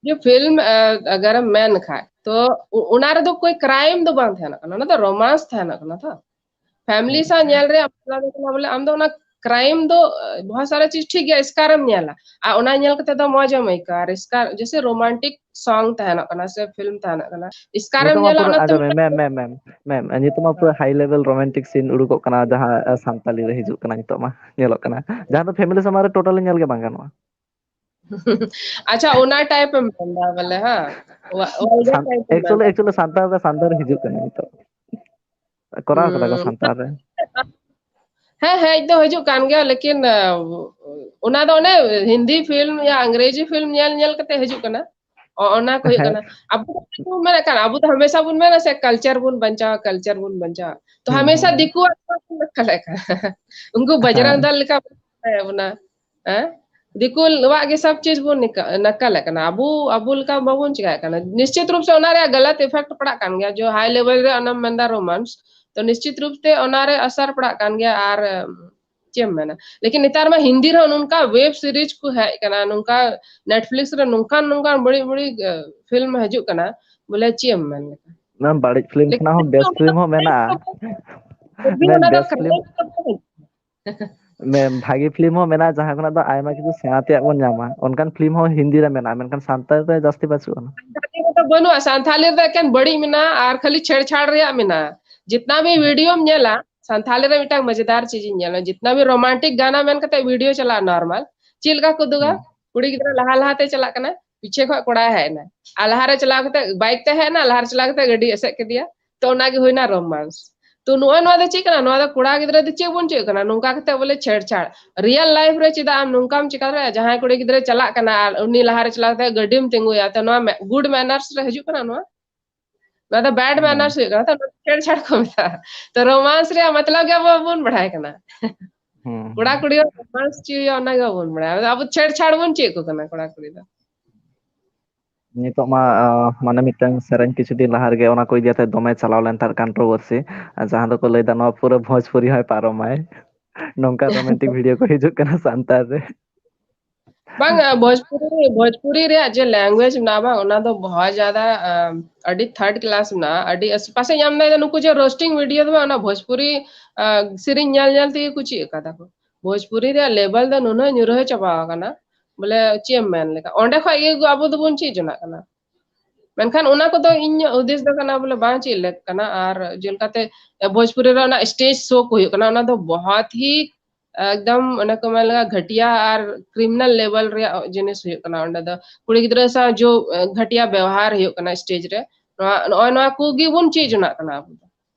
ᱡᱮ film, ᱟᱸ, ᱟᱜᱟᱨᱮᱢ ᱢᱮᱱ ᱠᱷᱟᱡ, ᱛᱚ ᱚ-, ᱚᱱᱟ ᱨᱮᱫᱚ ᱠᱳᱭ crime ᱫᱚ ᱵᱟᱝ ᱛᱟᱦᱮᱱᱚᱜ ᱠᱟᱱᱟ, ᱚᱱᱟ ᱫᱚ romance ᱛᱟᱦᱮᱱᱚᱜ ᱠᱟᱱᱟ ᱛᱚ᱾ Family ᱥᱟᱶ ᱧᱮᱞ ᱨᱮᱭᱟᱜ ᱢᱚᱛᱞᱚᱵ ᱫᱚ ᱠᱟᱱᱟ ᱵᱚᱞᱮ ᱟᱢ ᱫᱚ ᱚᱱᱟ crime ᱫᱚ, ᱟᱸ, ᱵᱚᱦᱩᱛ ᱥᱟᱨᱟ ᱪᱤᱡᱽ ᱴᱷᱤᱠ ᱜᱮᱭᱟ, ᱮᱥᱠᱟᱨᱮᱢ ᱧᱮᱞᱟ, ᱟᱨ ᱚᱱᱟ ᱧᱮᱞ ᱠᱟᱛᱮ ᱫᱚ ᱢᱚᱡᱽ ᱮᱢ ᱟᱹᱭᱠᱟᱹᱣᱟ, ᱟᱨ ᱮᱥᱠᱟᱨ ᱡᱮᱥᱮ romantic song ᱛᱟᱦᱮᱱᱚᱜ ᱠᱟᱱᱟ ᱥᱮ film ᱛᱟᱦᱮᱱᱚᱜ ᱠᱟᱱᱟ, ᱮᱥᱠᱟᱨᱮᱢ ᱧᱮᱞᱟ, ᱚᱱᱟ ᱛᱮ ᱢᱮᱢ, ᱢᱮᱢ, ᱢᱮᱢ, ᱢᱮᱢ, ᱱᱤᱛᱚᱜ ᱢᱟ ᱯᱩᱨᱟᱹ high level romantic scene ᱩᱰᱩᱠᱚᱜ ᱠᱟᱱᱟ, ᱡᱟᱦᱟᱸ, ᱟᱸ, ᱥᱟᱱᱛᱟᱞᱤ ᱨᱮ ᱦᱤᱡᱩᱜ ᱠᱟᱱᱟ ᱱᱤᱛᱚᱜ ᱢᱟ, ᱧᱮᱞᱚᱜ ᱠᱟᱱᱟ, ᱡᱟᱦᱟᱸ ᱫᱚ family ᱥᱟᱢᱟᱝ ᱨᱮ totally ᱧᱮᱞ ᱜᱮ ᱵᱟᱝ ᱜᱟᱱᱚᱜᱼᱟ᱾ ᱟᱪᱪᱷᱟ, ᱚᱱᱟ type ᱮᱢ ᱢᱮᱱᱫᱟ ᱵᱚᱞᱮ, ᱦᱮᱸ? ᱣᱟ-, vulgar type ᱮᱢ actually, ᱢᱮᱱᱫᱟ᱾ Actually ᱥᱟᱱᱛᱟᱲ ᱨᱮ, ᱥᱟᱱᱛᱟᱲ ᱨᱮ ᱦᱤᱡᱩᱜ ᱠᱟᱱᱟ ᱱᱤᱛᱚᱜ᱾ ᱠᱚᱨᱟᱣ ᱠᱟᱫᱟ ᱠᱚ ᱥᱟᱱᱛᱟᱲ ᱨᱮ᱾ ᱦᱮᱸ, ᱦᱮᱡ ᱫᱚ ᱦᱤᱡᱩᱜ ᱠᱟᱱ ᱜᱮᱭᱟ, ᱞᱮᱠᱤᱱ, ᱟᱸ, ᱚᱱᱟ ᱫᱚ ᱚᱱᱮ ᱦᱤᱱᱫᱤ film ᱭᱟ ᱟᱝᱨᱮᱡᱤ film ᱧᱮᱞ ᱧᱮᱞ ᱠᱟᱛᱮ ᱦᱤᱡᱩᱜ ᱠᱟᱱᱟ᱾ ᱚ-, ᱚᱱᱟ ᱠᱚ ᱦᱩᱭᱩᱜ ᱠᱟᱱᱟ᱾ ᱟᱵᱚ ᱫᱚ ᱪᱮᱫ ᱵᱚᱱ ᱢᱮᱱᱮᱫ ᱠᱟᱱ? ᱟᱵᱚ ᱫᱚ ᱦᱟᱢᱮᱥᱟ ᱵᱚᱱ ᱢᱮᱱᱟ ᱥᱮ, culture ᱵᱚᱱ ᱵᱟᱧᱪᱟᱣᱟ, culture ᱵᱚᱱ ᱵᱟᱧᱪᱟᱣᱟ᱾ ᱛᱚ ᱦᱟᱢᱮᱥᱟ ᱫᱤᱠᱩᱣᱟᱜ ᱫᱚ ᱵᱚᱱ ᱞᱮᱠᱟ ᱞᱮᱠᱟ᱾ ᱩᱱᱠᱩ ᱵᱟᱡᱽᱨᱟᱝ ᱫᱟᱞ ᱞᱮᱠᱟ ᱵᱚᱱ ᱢᱮᱛᱟᱭᱟ ᱵᱚᱱᱟ᱾ ᱦᱮᱸ? ᱫᱤᱠᱩᱣᱟᱜ ᱜᱮ ᱥᱚᱵ ᱪᱤᱡᱽ ᱵᱚᱱ ᱱᱤᱠᱟ-, ᱱᱟᱠᱟᱞᱮᱫ ᱠᱟᱱᱟ᱾ ᱟᱵᱚ, ᱟᱵᱚ ᱞᱮᱠᱟ ᱵᱟᱵᱚᱱ ᱪᱮᱠᱟᱭᱮᱫ ᱠᱟᱱᱟ᱾ ᱱᱤᱥᱪᱤᱛ ᱨᱩᱯ ᱥᱮ ᱚᱱᱟ ᱨᱮᱭᱟᱜ ᱜᱟᱞᱟᱛ effect ᱯᱟᱲᱟᱜ ᱠᱟᱱ ᱜᱮᱭᱟ, ᱡᱚ high level ᱨᱮ ᱚᱱᱟᱢ ᱢᱮᱱᱫᱟ romance, ᱛᱚ ᱱᱤᱥᱪᱤᱛ ᱨᱩᱯ ᱛᱮ ᱚᱱᱟ ᱨᱮ ᱟᱥᱟᱨ ᱯᱟᱲᱟᱜ ᱠᱟᱱ ᱜᱮᱭᱟ᱾ ᱟᱨ ᱪᱮᱫ ᱮᱢ ᱢᱮᱱᱟ, ᱞᱮᱠᱤᱱ ᱱᱮᱛᱟᱨ ᱢᱟ ᱦᱤᱱᱫᱤ ᱨᱮᱦᱚᱸ ᱱᱚᱝᱠᱟ web series ᱠᱚ ᱦᱮᱡ ᱠᱟᱱᱟ, ᱱᱚᱝᱠᱟ Netflix ᱨᱮ ᱱᱚᱝᱠᱟᱱ, ᱱᱚᱝᱠᱟᱱ ᱵᱟᱹᱲᱤᱡ, ᱵᱟᱹᱲᱤᱡ, ᱮ, film ᱦᱤᱡᱩᱜ ᱠᱟᱱᱟ, ᱵᱚᱞᱮ ᱪᱮᱫ ᱮᱢ ᱢᱮᱱ ᱞᱮᱠᱟ᱾ ᱢᱮᱢ ᱵᱟᱹᱲᱤᱡ film ᱞᱮᱠᱤᱱ ᱠᱷᱚᱱᱟᱜ ᱦᱚᱸ ᱵᱮᱥ film ᱦᱚᱸ ᱢᱮᱱᱟᱜᱼᱟ᱾ ᱢᱮᱢ ᱚᱱᱟ ᱫᱚ ᱵᱮᱥ film, ᱠᱷᱟᱨᱟᱯ ᱢᱮᱢ ᱵᱷᱟᱜᱤ film ᱦᱚᱸ ᱢᱮᱱᱟᱜᱼᱟ, ᱡᱟᱦᱟᱸ ᱠᱷᱚᱱᱟᱜ ᱫᱚ ᱟᱭᱢᱟ ᱠᱤᱪᱷᱩ ᱥᱮᱬᱟ ᱛᱮᱭᱟᱜ ᱵᱚᱱ ᱧᱟᱢᱟ᱾ ᱚᱱᱠᱟᱱ film ᱦᱚᱸ ᱦᱤᱱᱫᱤ ᱨᱮ ᱢᱮᱱᱟᱜᱼᱟ, ᱢᱮᱱᱠᱷᱟᱱ ᱥᱟᱱᱛᱟᱲᱤ ᱨᱮ ᱡᱟᱹᱥᱛᱤ ᱵᱟᱹᱪᱩᱜ ᱟᱱᱟ᱾ ᱥᱟᱱᱛᱟᱲᱤ ᱨᱮᱫᱚ ᱵᱟᱹᱱᱩᱜᱼᱟ, ᱥᱟᱱᱛᱟᱲᱤ ᱨᱮᱫᱚ ᱮᱠᱮᱱ ᱵᱟᱹᱲᱤᱡ ᱢᱮᱱᱟᱜᱼᱟ ᱟᱨ ᱠᱷᱟᱹᱞᱤ ᱪᱷᱮᱲᱪᱷᱟᱲ ᱨᱮᱭᱟᱜ ᱢᱮᱱᱟᱜᱼᱟ᱾ ᱡᱤᱛᱱᱟ ᱵᱷᱤ videoᱢ ᱧᱮᱞᱟ, ᱥᱟᱱᱛᱟᱲᱤ ᱨᱮ ᱢᱤᱫᱴᱟᱝ ᱢᱟᱡᱮᱫᱟᱨ ᱪᱤᱡᱽ ᱤᱧ ᱧᱮᱞᱟ, ᱡᱤᱛᱱᱟ ᱵᱷᱤ romantic ᱜᱟᱱᱟ ᱢᱮᱱ ᱠᱟᱛᱮ video ᱪᱟᱞᱟᱜᱼᱟ normal, ᱪᱮᱫ ᱞᱮᱠᱟ ᱠᱚ ᱩᱫᱩᱜᱟ? ᱦᱩᱸ᱾ ᱠᱩᱲᱤ ᱜᱤᱫᱽᱨᱟᱹ ᱞᱟᱦᱟ ᱞᱟᱦᱟᱛᱮ ᱪᱟᱞᱟᱜ ᱠᱟᱱᱟ, ᱯᱤᱪᱷᱮ ᱠᱷᱚᱱ ᱠᱚᱲᱟᱭ ᱦᱮᱡ ᱮᱱᱟ, ᱟᱨ ᱞᱟᱦᱟᱨᱮ ᱪᱟᱞᱟᱣ ᱠᱟᱛᱮ bike ᱛᱮ ᱦᱮᱡ ᱮᱱᱟ, ᱞᱟᱦᱟᱨᱮ ᱪᱟᱞᱟᱣ ᱠᱟᱛᱮ ᱜᱟᱹᱰᱤ ᱮᱥᱮᱫ ᱠᱮᱫᱮᱭᱟ, ᱛᱚ ᱚᱱᱟᱜᱮ ᱦᱩᱭᱱᱟ romance᱾ ᱛᱚ ᱱᱚᱜᱼᱚᱭ ᱱᱚᱣᱟ ᱫᱚ ᱪᱮᱫ ᱠᱟᱱᱟ? ᱱᱚᱣᱟ ᱫᱚ ᱠᱚᱲᱟ ᱜᱤᱫᱽᱨᱟᱹ ᱫᱚ ᱪᱮᱫ ᱵᱚᱱ ᱪᱮᱫ ᱠᱟᱱᱟ? ᱱᱚᱝᱠᱟ ᱠᱟᱛᱮ ᱵᱚᱞᱮ ᱪᱷᱮᱲᱪᱷᱟᱲ᱾ Real life ᱨᱮ ᱪᱮᱫᱟᱜ ᱟᱢ ᱱᱚᱝᱠᱟᱢ ᱪᱮᱠᱟ ᱫᱟᱲᱮᱭᱟᱜᱼᱟ? ᱡᱟᱦᱟᱸᱭ ᱠᱩᱲᱤ ᱜᱤᱫᱽᱨᱟᱹᱭ ᱪᱟᱞᱟᱜ ᱠᱟᱱᱟ ᱟᱨ ᱩᱱᱤ ᱞᱟᱦᱟᱨᱮ ᱪᱟᱞᱟᱣ ᱠᱟᱛᱮ ᱜᱟᱹᱰᱤᱢ ᱛᱤᱸᱜᱩᱭᱟ, ᱛᱚ ᱱᱚᱣᱟ ᱢᱮ-, good manners ᱨᱮ ᱦᱤᱡᱩᱜ ᱠᱟᱱᱟ ᱱᱚᱣᱟ? ᱱᱚᱣᱟ ᱫᱚ bad ᱦᱩᱸ᱾ Manners ᱦᱩᱭᱩᱜ ᱠᱟᱱᱟ, ᱛᱚ ᱱᱚᱣᱟ ᱫᱚ ᱪᱷᱮᱲᱪᱷᱟᱲ ᱠᱚ ᱢᱮᱛᱟᱜᱼᱟ᱾ ᱛᱚ romance ᱨᱮᱭᱟᱜ ᱢᱚᱛᱞᱚᱵ ᱜᱮ ᱟᱵᱚ ᱵᱟᱵᱚᱱ ᱵᱟᱲᱟᱭ ᱠᱟᱱᱟ᱾ ᱦᱩᱸ, ᱠᱚᱲᱟ ᱦᱩᱸ᱾ ᱠᱩᱲᱤ romance ᱪᱮᱫ ᱦᱩᱭᱩᱜᱼᱟ ᱚᱱᱟ ᱜᱮ ᱵᱟᱵᱚᱱ ᱵᱟᱲᱟᱭᱟ, ᱟᱵᱚ ᱪᱷᱮᱲᱪᱷᱟᱲ ᱵᱚᱱ ᱪᱮᱫ ᱠᱚ ᱠᱟᱱᱟ ᱠᱚᱲᱟ ᱠᱩᱲᱤ ᱫᱚ᱾ ᱱᱤᱛᱚᱜ ᱢᱟ, ᱟ, ᱢᱟᱱᱮ ᱢᱤᱫᱴᱟᱝ ᱥᱮᱨᱮᱧ ᱠᱤᱪᱷᱩ ᱫᱤᱱ ᱞᱟᱦᱟ ᱨᱮᱜᱮ ᱚᱱᱟ ᱠᱚ ᱤᱫᱤ ᱠᱟᱛᱮ ᱫᱚᱢᱮ ᱪᱟᱞᱟᱣ ᱞᱮᱱ ᱛᱟᱦᱮᱸᱫ controversy, ᱟᱨ ᱡᱟᱦᱟᱸ ᱫᱚᱠᱚ ᱞᱟᱹᱭᱫᱟ ᱱᱚᱣᱟ ᱯᱩᱨᱟᱹ ᱵᱷᱳᱡᱽᱯᱩᱨᱤ ᱦᱚᱸᱭ ᱯᱟᱨᱚᱢᱟᱭ᱾ ᱱᱚᱝᱠᱟ romantic video ᱠᱚ ᱦᱤᱡᱩᱜ ᱠᱟᱱᱟ ᱥᱟᱱᱛᱟᱲ ᱨᱮ᱾ ᱵᱟᱝ, ᱟ, ᱵᱷᱳᱡᱽᱯᱩᱨᱤ, ᱵᱷᱳᱡᱽᱯᱩᱨᱤ ᱨᱮᱭᱟᱜ ᱡᱮ language ᱢᱮᱱᱟᱜᱼᱟ ᱵᱟᱝ, ᱚᱱᱟ ᱫᱚ ᱵᱚᱦᱩᱛ ᱡᱟᱫᱟ, ᱟ, ᱟᱹᱰᱤ third class ᱢᱮᱱᱟᱜᱼᱟ, ᱟᱹᱰᱤ ᱟᱥ-, ᱯᱟᱥᱮᱡ ᱟᱢ ᱫᱚ ᱱᱩᱠᱩ ᱡᱮ roasting video ᱫᱚ ᱵᱟᱝ, ᱚᱱᱟ ᱵᱷᱳᱡᱽᱯᱩᱨᱤ, ᱟ, ᱥᱮᱨᱮᱧ ᱧᱮᱞ ᱧᱮᱞ ᱛᱮᱜᱮ ᱠᱚ ᱪᱮᱫ ᱟᱠᱟᱫᱟ ᱠᱚ᱾ ᱵᱷᱳᱡᱽᱯᱩᱨᱤ ᱨᱮᱭᱟᱜ level ᱫᱚ ᱱᱩᱱᱟᱹᱜ ᱧᱩᱨᱦᱟᱹ ᱪᱟᱵᱟ ᱟᱠᱟᱱᱟ, ᱵᱚᱞᱮ ᱪᱮᱫ ᱮᱢ ᱢᱮᱱ ᱞᱮᱠᱟ, ᱚᱸᱰᱮ ᱠᱷᱚᱡ ᱜᱮ ᱟᱵᱚ ᱫᱚᱵᱚᱱ ᱪᱮᱫ ᱡᱚᱱᱟᱜ ᱠᱟᱱᱟ᱾ ᱢᱮᱱᱠᱷᱟᱱ ᱚᱱᱟ ᱠᱚᱫᱚ ᱤᱧᱟᱹᱜ ᱦᱩᱫᱤᱥ ᱫᱚ ᱠᱟᱱᱟ ᱵᱚᱞᱮ ᱵᱟᱝ ᱪᱮᱫ ᱞᱮᱠ ᱠᱟᱱᱟ᱾ ᱟᱨ ᱡᱮᱞᱮᱠᱟᱛᱮ ᱵᱷᱳᱡᱽᱯᱩᱨᱤ ᱨᱮ ᱚᱱᱟ stage show ᱠᱚ ᱦᱩᱭᱩᱜ ᱠᱟᱱᱟ, ᱚᱱᱟ ᱫᱚ ᱵᱚᱦᱩᱛ ᱦᱤ ᱮᱠᱫᱚᱢ ᱚᱱᱮ ᱠᱚ ᱢᱮᱱ ᱞᱮᱠᱟ ᱜᱷᱟᱹᱴᱤᱭᱟ ᱟᱨ criminal level ᱨᱮᱭᱟᱜ ᱡᱤᱱᱤᱥ ᱦᱩᱭᱩᱜ ᱠᱟᱱᱟ᱾ ᱚᱸᱰᱮ ᱫᱚ ᱠᱩᱲᱤ ᱜᱤᱫᱽᱨᱟᱹ ᱥᱟᱶ ᱡᱚ, ᱮ, ᱜᱷᱟᱹᱴᱤᱭᱟ ᱵᱮᱣᱦᱟᱨ ᱦᱩᱭᱩᱜ ᱠᱟᱱᱟ stage ᱨᱮ᱾ ᱱᱚᱣᱟ, ᱱᱚᱜᱼᱚᱭ ᱱᱚᱣᱟ ᱠᱚᱜᱮ ᱵᱚᱱ ᱪᱮᱫ ᱡᱚᱱᱟᱜ ᱠᱟᱱᱟ ᱟᱵᱚ ᱫᱚ᱾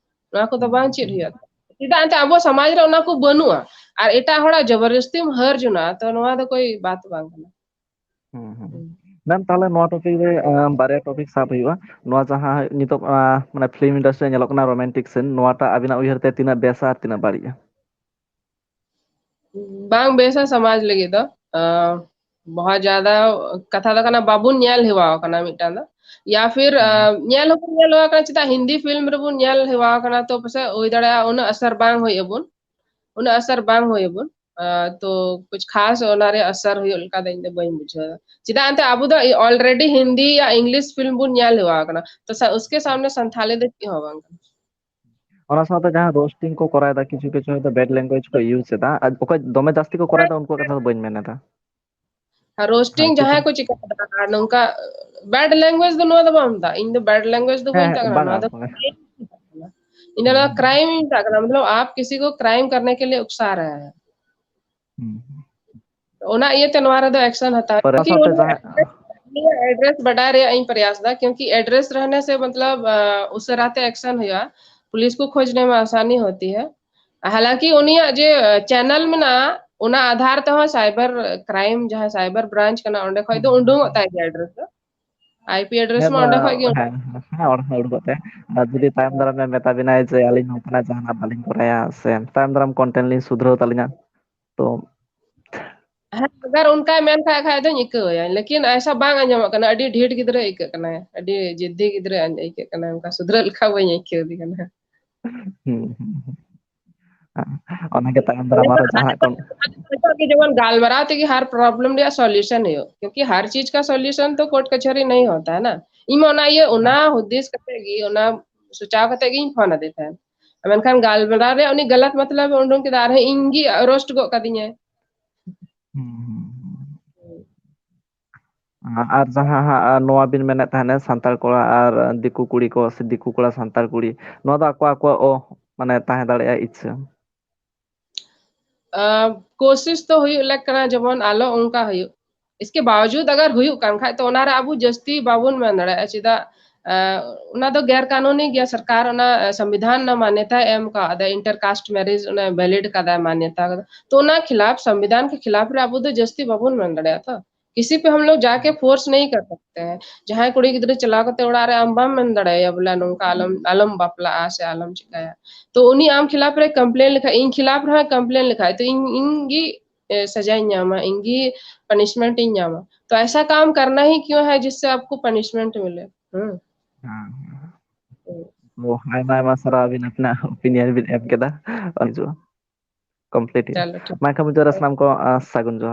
ᱱᱚᱣᱟ ᱠᱚᱫᱚ ᱵᱟᱝ ᱪᱮᱫ ᱦᱩᱭᱩᱜᱼᱟ᱾ ᱪᱮᱫᱟᱜ ᱮᱱᱛᱮ ᱟᱵᱚ ᱥᱚᱢᱟᱡᱽ ᱨᱮ ᱚᱱᱟ ᱠᱚ ᱵᱟᱹᱱᱩᱜᱼᱟ᱾ ᱟᱨ ᱮᱴᱟᱜ ᱦᱚᱲᱟᱜ ᱡᱚᱵᱚᱨᱡᱚᱥᱛᱤᱢ ᱦᱟᱹᱨ ᱡᱚᱱᱟᱜᱼᱟ, ᱛᱚ ᱱᱚᱣᱟ ᱫᱚ ᱠᱳᱭ ᱵᱟᱛ ᱵᱟᱝ ᱠᱟᱱᱟ᱾ ᱦᱩᱸ, ᱦᱩᱸ᱾ ᱦᱩᱸ᱾ Ma'am, ᱛᱟᱦᱞᱮ ᱱᱚᱣᱟ topic ᱨᱮ, ᱟᱸ, ᱵᱟᱨᱭᱟ topic ᱥᱟᱵ ᱦᱩᱭᱩᱜᱼᱟ᱾ ᱱᱚᱣᱟ ᱡᱟᱦᱟᱸ ᱱᱤᱛᱚᱜ, ᱟᱸ, ᱢᱟᱱᱮ film industry ᱨᱮ ᱧᱮᱞᱚᱜ ᱠᱟᱱᱟ romantic scene, ᱱᱚᱣᱟᱴᱟᱜ ᱟᱵᱤᱱᱟᱜ ᱩᱭᱦᱟᱹᱨ ᱛᱮ ᱛᱤᱱᱟᱹᱜ ᱵᱮᱥᱟ ᱟᱨ ᱛᱤᱱᱟᱹᱜ ᱵᱟᱹᱲᱤᱡᱼᱟ? ᱵᱟᱝ ᱵᱮᱥᱟ ᱥᱚᱢᱟᱡᱽ ᱞᱟᱹᱜᱤᱫ ᱫᱚ᱾ ᱟᱸ, ᱵᱚᱦᱚᱛ ᱡᱟᱫᱟ ᱠᱟᱛᱷᱟ ᱫᱚ ᱠᱟᱱᱟ, ᱵᱟᱵᱚᱱ ᱧᱮᱞ ᱦᱮᱣᱟ ᱟᱠᱟᱱᱟ ᱢᱤᱫᱴᱟᱝ ᱫᱚ, ᱭᱟ ᱯᱷᱤᱨ, ᱦᱩᱸ᱾ ᱟᱸ, ᱧᱮᱞ ᱦᱚᱸᱵᱚᱱ ᱧᱮᱞ ᱦᱮᱣᱟ ᱟᱠᱟᱱᱟ, ᱪᱮᱫᱟᱜ ᱦᱤᱱᱫᱤ ᱯᱷᱤᱞᱢ ᱨᱮᱵᱚᱱ ᱧᱮᱞ ᱦᱮᱣᱟ ᱟᱠᱟᱱᱟ, ᱛᱚ ᱯᱟᱥᱮᱡ ᱦᱩᱭ ᱫᱟᱲᱮᱭᱟᱜᱼᱟ ᱩᱱᱟᱹᱜ ᱟᱥᱟᱨ ᱵᱟᱝ ᱦᱩᱭ ᱟᱵᱚᱱ, ᱩᱱᱟᱹᱜ ᱟᱥᱟᱨ ᱵᱟᱝ ᱦᱩᱭ ᱟᱵᱚᱱ᱾ ᱟᱸ, ᱛᱚ ᱠᱩᱪ ᱠᱷᱟᱥ ᱚᱱᱟ ᱨᱮᱭᱟᱜ ᱟᱥᱟᱨ ᱦᱩᱭᱩᱜ ᱞᱮᱠᱟ ᱫᱚ ᱤᱧ ᱫᱚ ᱵᱟᱹᱧ ᱵᱩᱡᱷᱟᱹᱣ ᱮᱫᱟ᱾ ᱪᱮᱫᱟᱜ ᱮᱱᱛᱮ ᱟᱵᱚ ᱫᱚ already ᱦᱤᱱᱫᱤ ᱭᱟ ᱤᱝᱞᱤᱥ ᱯᱷᱤᱞᱢ ᱵᱚᱱ ᱧᱮᱞ ᱦᱮᱣᱟ ᱟᱠᱟᱱᱟ, ᱛᱚ ᱥᱟ-, ᱩᱥᱠᱮ ᱥᱟᱢᱱᱮ ᱥᱟᱱᱛᱷᱟᱞᱤ ᱫᱚ ᱪᱮᱫ ᱦᱚᱸ ᱵᱟᱝ ᱠᱟᱱᱟ᱾ ᱚᱱᱟ ᱥᱟᱶᱛᱮ ᱡᱟᱦᱟᱸ ᱨᱳᱥᱴᱤᱝ ᱠᱚ ᱠᱚᱨᱟᱣ ᱮᱫᱟ, ᱠᱤᱪᱷᱩ ᱠᱤᱪᱷᱩ ᱦᱚᱭᱛᱳ ᱵᱮᱰ ᱞᱮᱝᱜᱩᱭᱮᱡᱽ ᱠᱚ ᱤᱭᱩᱡᱽ ᱮᱫᱟ, ᱟᱨ ᱚᱠᱚᱭ ᱫᱚᱢᱮ ᱡᱟᱹᱥᱛᱤ ᱠᱚ ᱠᱚᱨᱟᱣ ᱮᱫᱟ, ᱩᱱᱠᱩᱣᱟᱜ ᱠᱟᱛᱷᱟ ᱫᱚ ᱵᱟᱹᱧ ᱢᱮᱱ ᱮᱫᱟ᱾ ᱟᱨ ᱨᱳᱥᱴᱤᱝ ᱦᱮᱸ, ᱡᱟᱦᱟᱸᱭ ᱠᱤᱪᱷᱩ ᱠᱚ ᱪᱤᱠᱟᱹ ᱮᱫᱟ, ᱟᱨ ᱱᱚᱝᱠᱟ ᱵᱮᱰ ᱞᱮᱝᱜᱩᱭᱮᱡᱽ ᱫᱚ ᱱᱚᱣᱟ ᱫᱚ ᱵᱟᱝ ᱢᱮᱛᱟᱜᱼᱟ, ᱤᱧ ᱫᱚ ᱵᱮᱰ ᱞᱮᱝᱜᱩᱭᱮᱡᱽ ᱫᱚ ᱵᱟᱹᱧ ᱦᱮᱸ, ᱢᱮᱛᱟᱜ ᱠᱟᱱᱟ, ᱵᱟᱝᱟ, ᱱᱚᱣᱟ ᱫᱚ ᱵᱟᱝᱟ᱾ ᱤᱧ ᱫᱚ ᱱᱚᱣᱟ ᱦᱩᱸ᱾ ᱠᱨᱟᱭᱤᱢ ᱤᱧ ᱢᱮᱛᱟᱜ ᱠᱟᱱᱟ, ᱢᱚᱛᱞᱚᱵ ᱟᱯ ᱠᱤᱥᱤ ᱠᱚ ᱠᱨᱟᱭᱤᱢ ᱠᱟᱨᱱᱮ ᱠᱮ ᱞᱤᱭᱮ ᱩᱠᱥᱟ ᱨᱟᱦᱟ ᱦᱟᱭ᱾ ᱦᱩᱸ᱾ ᱚᱱᱟ ᱤᱭᱟᱹᱛᱮ ᱱᱚᱣᱟ ᱨᱮᱫᱚ ᱮᱠᱥᱚᱱ ᱦᱟᱛᱟᱣ, ᱯᱟᱹᱨᱤᱥ ᱠᱤᱭᱩᱸᱠᱤ ᱥᱟᱶᱛᱮ ᱩᱱᱤᱭᱟᱜ ᱡᱟᱦᱟᱸ ᱮᱰᱨᱮᱥ, ᱩᱱᱤᱭᱟᱜ ᱮᱰᱨᱮᱥ ᱵᱟᱰᱟᱭ ᱨᱮᱭᱟᱜ ᱤᱧ ᱯᱨᱚᱭᱟᱥ ᱫᱟ, ᱠᱤᱭᱩᱸᱠᱤ ᱮᱰᱨᱮᱥ ᱨᱮᱦᱱᱮ ᱥᱮ ᱢᱚᱛᱞᱚᱵ, ᱟ, ᱩᱥᱟᱨᱟ ᱛᱮ ᱮᱠᱥᱚᱱ ᱦᱩᱭᱩᱜᱼᱟ, ᱯᱩᱞᱤᱥ ᱠᱚ ᱠᱷᱚᱡᱽᱱᱮ ᱢᱮ ᱟᱥᱟᱱᱤ ᱦᱳᱛᱤ ᱦᱟᱭ᱾ ᱦᱟᱞᱟᱸᱠᱤ ᱩᱱᱤᱭᱟᱜ ᱡᱮ, ᱟ, ᱪᱮᱱᱮᱞ ᱢᱮᱱᱟᱜᱼᱟ, ᱚᱱᱟ ᱟᱫᱷᱟᱨ ᱛᱮᱦᱚᱸ ᱥᱟᱭᱵᱟᱨ ᱠᱨᱟᱭᱤᱢ, ᱡᱟᱦᱟᱸ ᱥᱟᱭᱵᱟᱨ ᱵᱨᱟᱧᱪ ᱠᱟᱱᱟ, ᱚᱸᱰᱮ ᱠᱷᱚᱡ ᱫᱚ ᱦᱩᱸ, ᱩᱰᱩᱝᱚᱜ ᱦᱩᱸ᱾ ᱛᱟᱭ ᱜᱮᱭᱟ ᱮᱰᱨᱮᱥ ᱫᱚ᱾ ᱟᱭᱯᱤ ᱮᱰᱨᱮᱥ ᱦᱮᱸ, ᱢᱟ ᱚᱸᱰᱮ ᱠᱷᱚᱡ ᱜᱮ ᱦᱮᱸ, ᱦᱮᱸ, ᱚᱸᱰᱮ ᱠᱷᱚᱡ ᱩᱰᱩᱠᱚᱜ ᱛᱟᱭᱟ᱾ ᱟᱨ ᱡᱩᱫᱤ ᱛᱟᱭᱚᱢ ᱫᱟᱨᱟᱢ ᱮ ᱢᱮᱛᱟ ᱵᱤᱱᱟᱭ ᱡᱮ, "ᱟᱹᱞᱤᱧ ᱱᱚᱝᱠᱟᱱᱟᱜ ᱡᱟᱦᱟᱱᱟᱜ ᱵᱟᱹᱞᱤᱧ ᱠᱚᱨᱟᱭᱟ, ᱥᱮ ᱛᱟᱭᱚᱢ ᱫᱟᱨᱟᱢ content ᱞᱤᱧ ᱥᱩᱫᱷᱨᱟᱹᱣ ᱛᱟᱹᱞᱤᱧᱟ", ᱛᱚ ᱦᱮᱸ, ᱟᱜᱟᱨ ᱚᱱᱠᱟᱭ ᱢᱮᱱ ᱠᱷᱟᱡ, ᱠᱷᱟᱡ ᱫᱚᱧ ᱤᱠᱟᱹᱣᱟᱭᱟ, ᱞᱮᱠᱤᱱ ᱮᱥᱟ ᱵᱟᱝ ᱟᱸᱡᱚᱢᱚᱜ ᱠᱟᱱᱟ, ᱟᱹᱰᱤ ᱰᱷᱤᱴ ᱜᱤᱫᱽᱨᱟᱹ ᱟᱹᱭᱠᱟᱹᱜ ᱠᱟᱱᱟᱭ, ᱟᱹᱰᱤ ᱡᱤᱫᱫᱤ ᱜᱤᱫᱽᱨᱟᱹ ᱟᱹᱭᱠᱟᱹᱜ ᱠᱟᱱᱟᱭ, ᱚᱱᱠᱟ ᱥᱩᱫᱷᱨᱟᱹᱜ ᱞᱮᱠᱟ ᱵᱟᱹᱧ ᱟᱹᱭᱠᱟᱹᱣ ᱫᱮ ᱠᱟᱱᱟ᱾ ᱦᱩᱸ, ᱦᱩᱸ, ᱦᱩᱸ᱾ ᱚᱱᱟᱜᱮ ᱛᱟᱭᱚᱢ ᱫᱟᱨᱟᱢ ᱟᱨᱚ ᱡᱟᱦᱟᱸ ᱠᱚ ᱱᱤᱛᱚᱜ ᱜᱮ ᱡᱮᱢᱚᱱ ᱜᱟᱞᱢᱟᱨᱟᱣ ᱛᱮᱜᱮ ᱦᱟᱨ problem ᱨᱮᱭᱟᱜ solution ᱦᱩᱭᱩᱜ, ᱠᱤᱭᱩᱸᱠᱤ ᱦᱟᱨ ᱪᱤᱡᱽ ᱠᱟ solution ᱛᱚ ᱠᱳᱨᱴ ᱠᱟᱪᱷᱟᱹᱨᱤ ᱱᱟᱦᱤ ᱦᱳᱛᱟ ᱦᱟᱭ ᱱᱟ᱾ ᱤᱧ ᱢᱟ ᱚᱱᱟ ᱤᱭᱟᱹ, ᱚᱱᱟ ᱦᱩᱫᱤᱥ ᱠᱟᱛᱮ ᱜᱮ, ᱚᱱᱟ ᱥᱚᱪᱟᱣ ᱠᱟᱛᱮ ᱜᱤᱧ ᱯᱷᱳᱱ ᱟᱫᱮ ᱛᱟᱦᱮᱸᱱ᱾ ᱢᱮᱱᱠᱷᱟᱱ ᱜᱟᱞᱢᱟᱨᱟᱣ ᱨᱮᱭᱟᱜ ᱩᱱᱤ ᱜᱟᱞᱟᱛ ᱢᱚᱛᱞᱚᱵ ᱮ ᱩᱰᱩᱝ ᱠᱮᱫᱟ, ᱟᱨᱦᱚᱸ ᱤᱧ ᱜᱮ roast ᱜᱚᱫ ᱠᱟᱫᱤᱧᱟᱭ᱾ ᱦᱩᱸ, ᱦᱩᱸ, ᱦᱩᱸ᱾ ᱟᱨ ᱡᱟᱦᱟᱸ ᱦᱟᱸᱜ, ᱟᱨ ᱱᱚᱣᱟ ᱵᱤᱱ ᱢᱮᱱᱮᱫ ᱛᱟᱦᱮᱱᱟ, ᱥᱟᱱᱛᱟᱲ ᱠᱚᱲᱟ ᱟᱨ ᱫᱤᱠᱩ ᱠᱩᱲᱤ ᱠᱚ, ᱥᱮ ᱫᱤᱠᱩ ᱠᱚᱲᱟ ᱥᱟᱱᱛᱟᱲ ᱠᱩᱲᱤ, ᱱᱚᱣᱟ ᱫᱚ ᱟᱠᱚ ᱟᱠᱚᱣᱟᱜ ᱚ-, ᱢᱟᱱᱮ ᱛᱟᱦᱮᱸ ᱫᱟᱲᱮᱭᱟᱜᱼᱟ ᱤᱪᱪᱷᱟᱹ᱾ ᱟᱸ, ᱠᱳᱥᱤᱥ ᱫᱚ ᱦᱩᱭᱩᱜ ᱞᱮᱠ ᱠᱟᱱᱟ ᱡᱮᱢᱚᱱ ᱟᱞᱚ ᱚᱱᱠᱟ ᱦᱩᱭᱩᱜ᱾ ᱤᱥᱠᱮ ᱵᱟᱣᱡᱩᱫ ᱟᱜᱟᱨ ᱦᱩᱭᱩᱜ ᱠᱟᱱ ᱠᱷᱟᱡ ᱛᱚ ᱚᱱᱟ ᱨᱮ ᱟᱵᱚ ᱡᱟᱹᱥᱛᱤ ᱵᱟᱵᱚᱱ ᱢᱮᱱ ᱫᱟᱲᱮᱭᱟᱜᱼᱟ, ᱪᱮᱫᱟᱜ, ᱟᱸ, ᱚᱱᱟ ᱫᱚ ᱜᱮᱨ ᱠᱟᱱᱩᱱᱤ ᱜᱮᱭᱟ, ᱥᱚᱨᱠᱟᱨ ᱚᱱᱟ, ᱟᱸ, ᱥᱚᱝᱵᱤᱫᱷᱟᱱ ᱨᱮᱱᱟᱜ ᱢᱟᱱᱭᱚᱛᱟᱭ ᱮᱢ ᱠᱟᱣᱫᱟ, inter caste marriage ᱚᱱᱟ valid ᱠᱟᱫᱟᱭ ᱢᱟᱱᱭᱚᱛᱟ ᱠᱟᱫᱟ᱾ ᱛᱚ ᱚᱱᱟ ᱠᱷᱤᱞᱟᱯ, ᱥᱚᱝᱵᱤᱫᱷᱟᱱ ᱠᱮ ᱠᱷᱤᱞᱟᱯ ᱨᱮ ᱟᱵᱚ ᱫᱚ ᱡᱟᱹᱥᱛᱤ ᱵᱟᱵᱚᱱ ᱢᱮᱱ ᱫᱟᱲᱮᱭᱟᱜᱼᱟ ᱛᱚ᱾ ᱠᱤᱥᱤ ᱯᱮ ᱦᱟᱢ ᱞᱳᱜ ᱡᱟᱠᱮ ᱯᱷᱳᱨᱥ ᱱᱟᱦᱤ ᱠᱟᱨ ᱥᱟᱠᱛᱮ ᱦᱮᱸ᱾ ᱡᱟᱦᱟᱸᱭ ᱠᱩᱲᱤ ᱜᱤᱫᱽᱨᱟᱹ ᱪᱟᱞᱟᱣ ᱠᱟᱛᱮ ᱚᱲᱟᱜ ᱨᱮ ᱟᱢ ᱵᱟᱢ ᱢᱮᱱ ᱫᱟᱲᱮᱭᱟᱭᱟ ᱵᱚᱞᱮ ᱱᱚᱝᱠᱟ ᱟᱞᱚᱢ, ᱟᱞᱚᱢ ᱵᱟᱯᱞᱟᱜᱼᱟ ᱥᱮ ᱟᱞᱚᱢ ᱪᱤᱠᱟᱹᱭᱟ᱾ ᱛᱚ ᱩᱱᱤ ᱟᱢ ᱠᱷᱤᱞᱟᱯ ᱨᱮ complain ᱞᱮᱠᱷᱟᱡ, ᱤᱧ ᱠᱷᱤᱞᱟᱯ ᱨᱮᱦᱚᱸᱭ complain ᱞᱮᱠᱷᱟᱡ, ᱛᱚ ᱤᱧ, ᱤᱧ ᱜᱮ ᱥᱟᱡᱟᱧ ᱧᱟᱢᱟ, ᱤᱧ ᱜᱮ ᱯᱟᱱᱤᱥᱢᱮᱱᱴ ᱤᱧ ᱧᱟᱢᱟ᱾ तो ऐसा काम करना ही क्यों है जिससे आपको पनिशमेंट मिले? ᱦᱮᱸ᱾ ᱛᱚ ᱟᱭᱢᱟ ᱟᱭᱢᱟ ᱥᱟᱨᱦᱟᱣ ᱟᱹᱵᱤᱱ ᱟᱹᱵᱤᱱᱟᱜ ᱚᱯᱤᱱᱤᱭᱚᱱ ᱵᱤᱱ ᱮᱢ ᱠᱮᱫᱟ᱾ ᱠᱚᱢᱯᱞᱤᱴ ᱦᱩᱭᱩᱜᱼᱟ᱾ ᱢᱟ ᱮᱱᱠᱷᱟᱱ ᱢᱩᱪᱟᱹᱫ ᱨᱮ ᱥᱟᱱᱟᱢ ᱠᱚ ᱥᱟᱹᱜᱩᱱ ᱡᱚᱦᱟᱨ᱾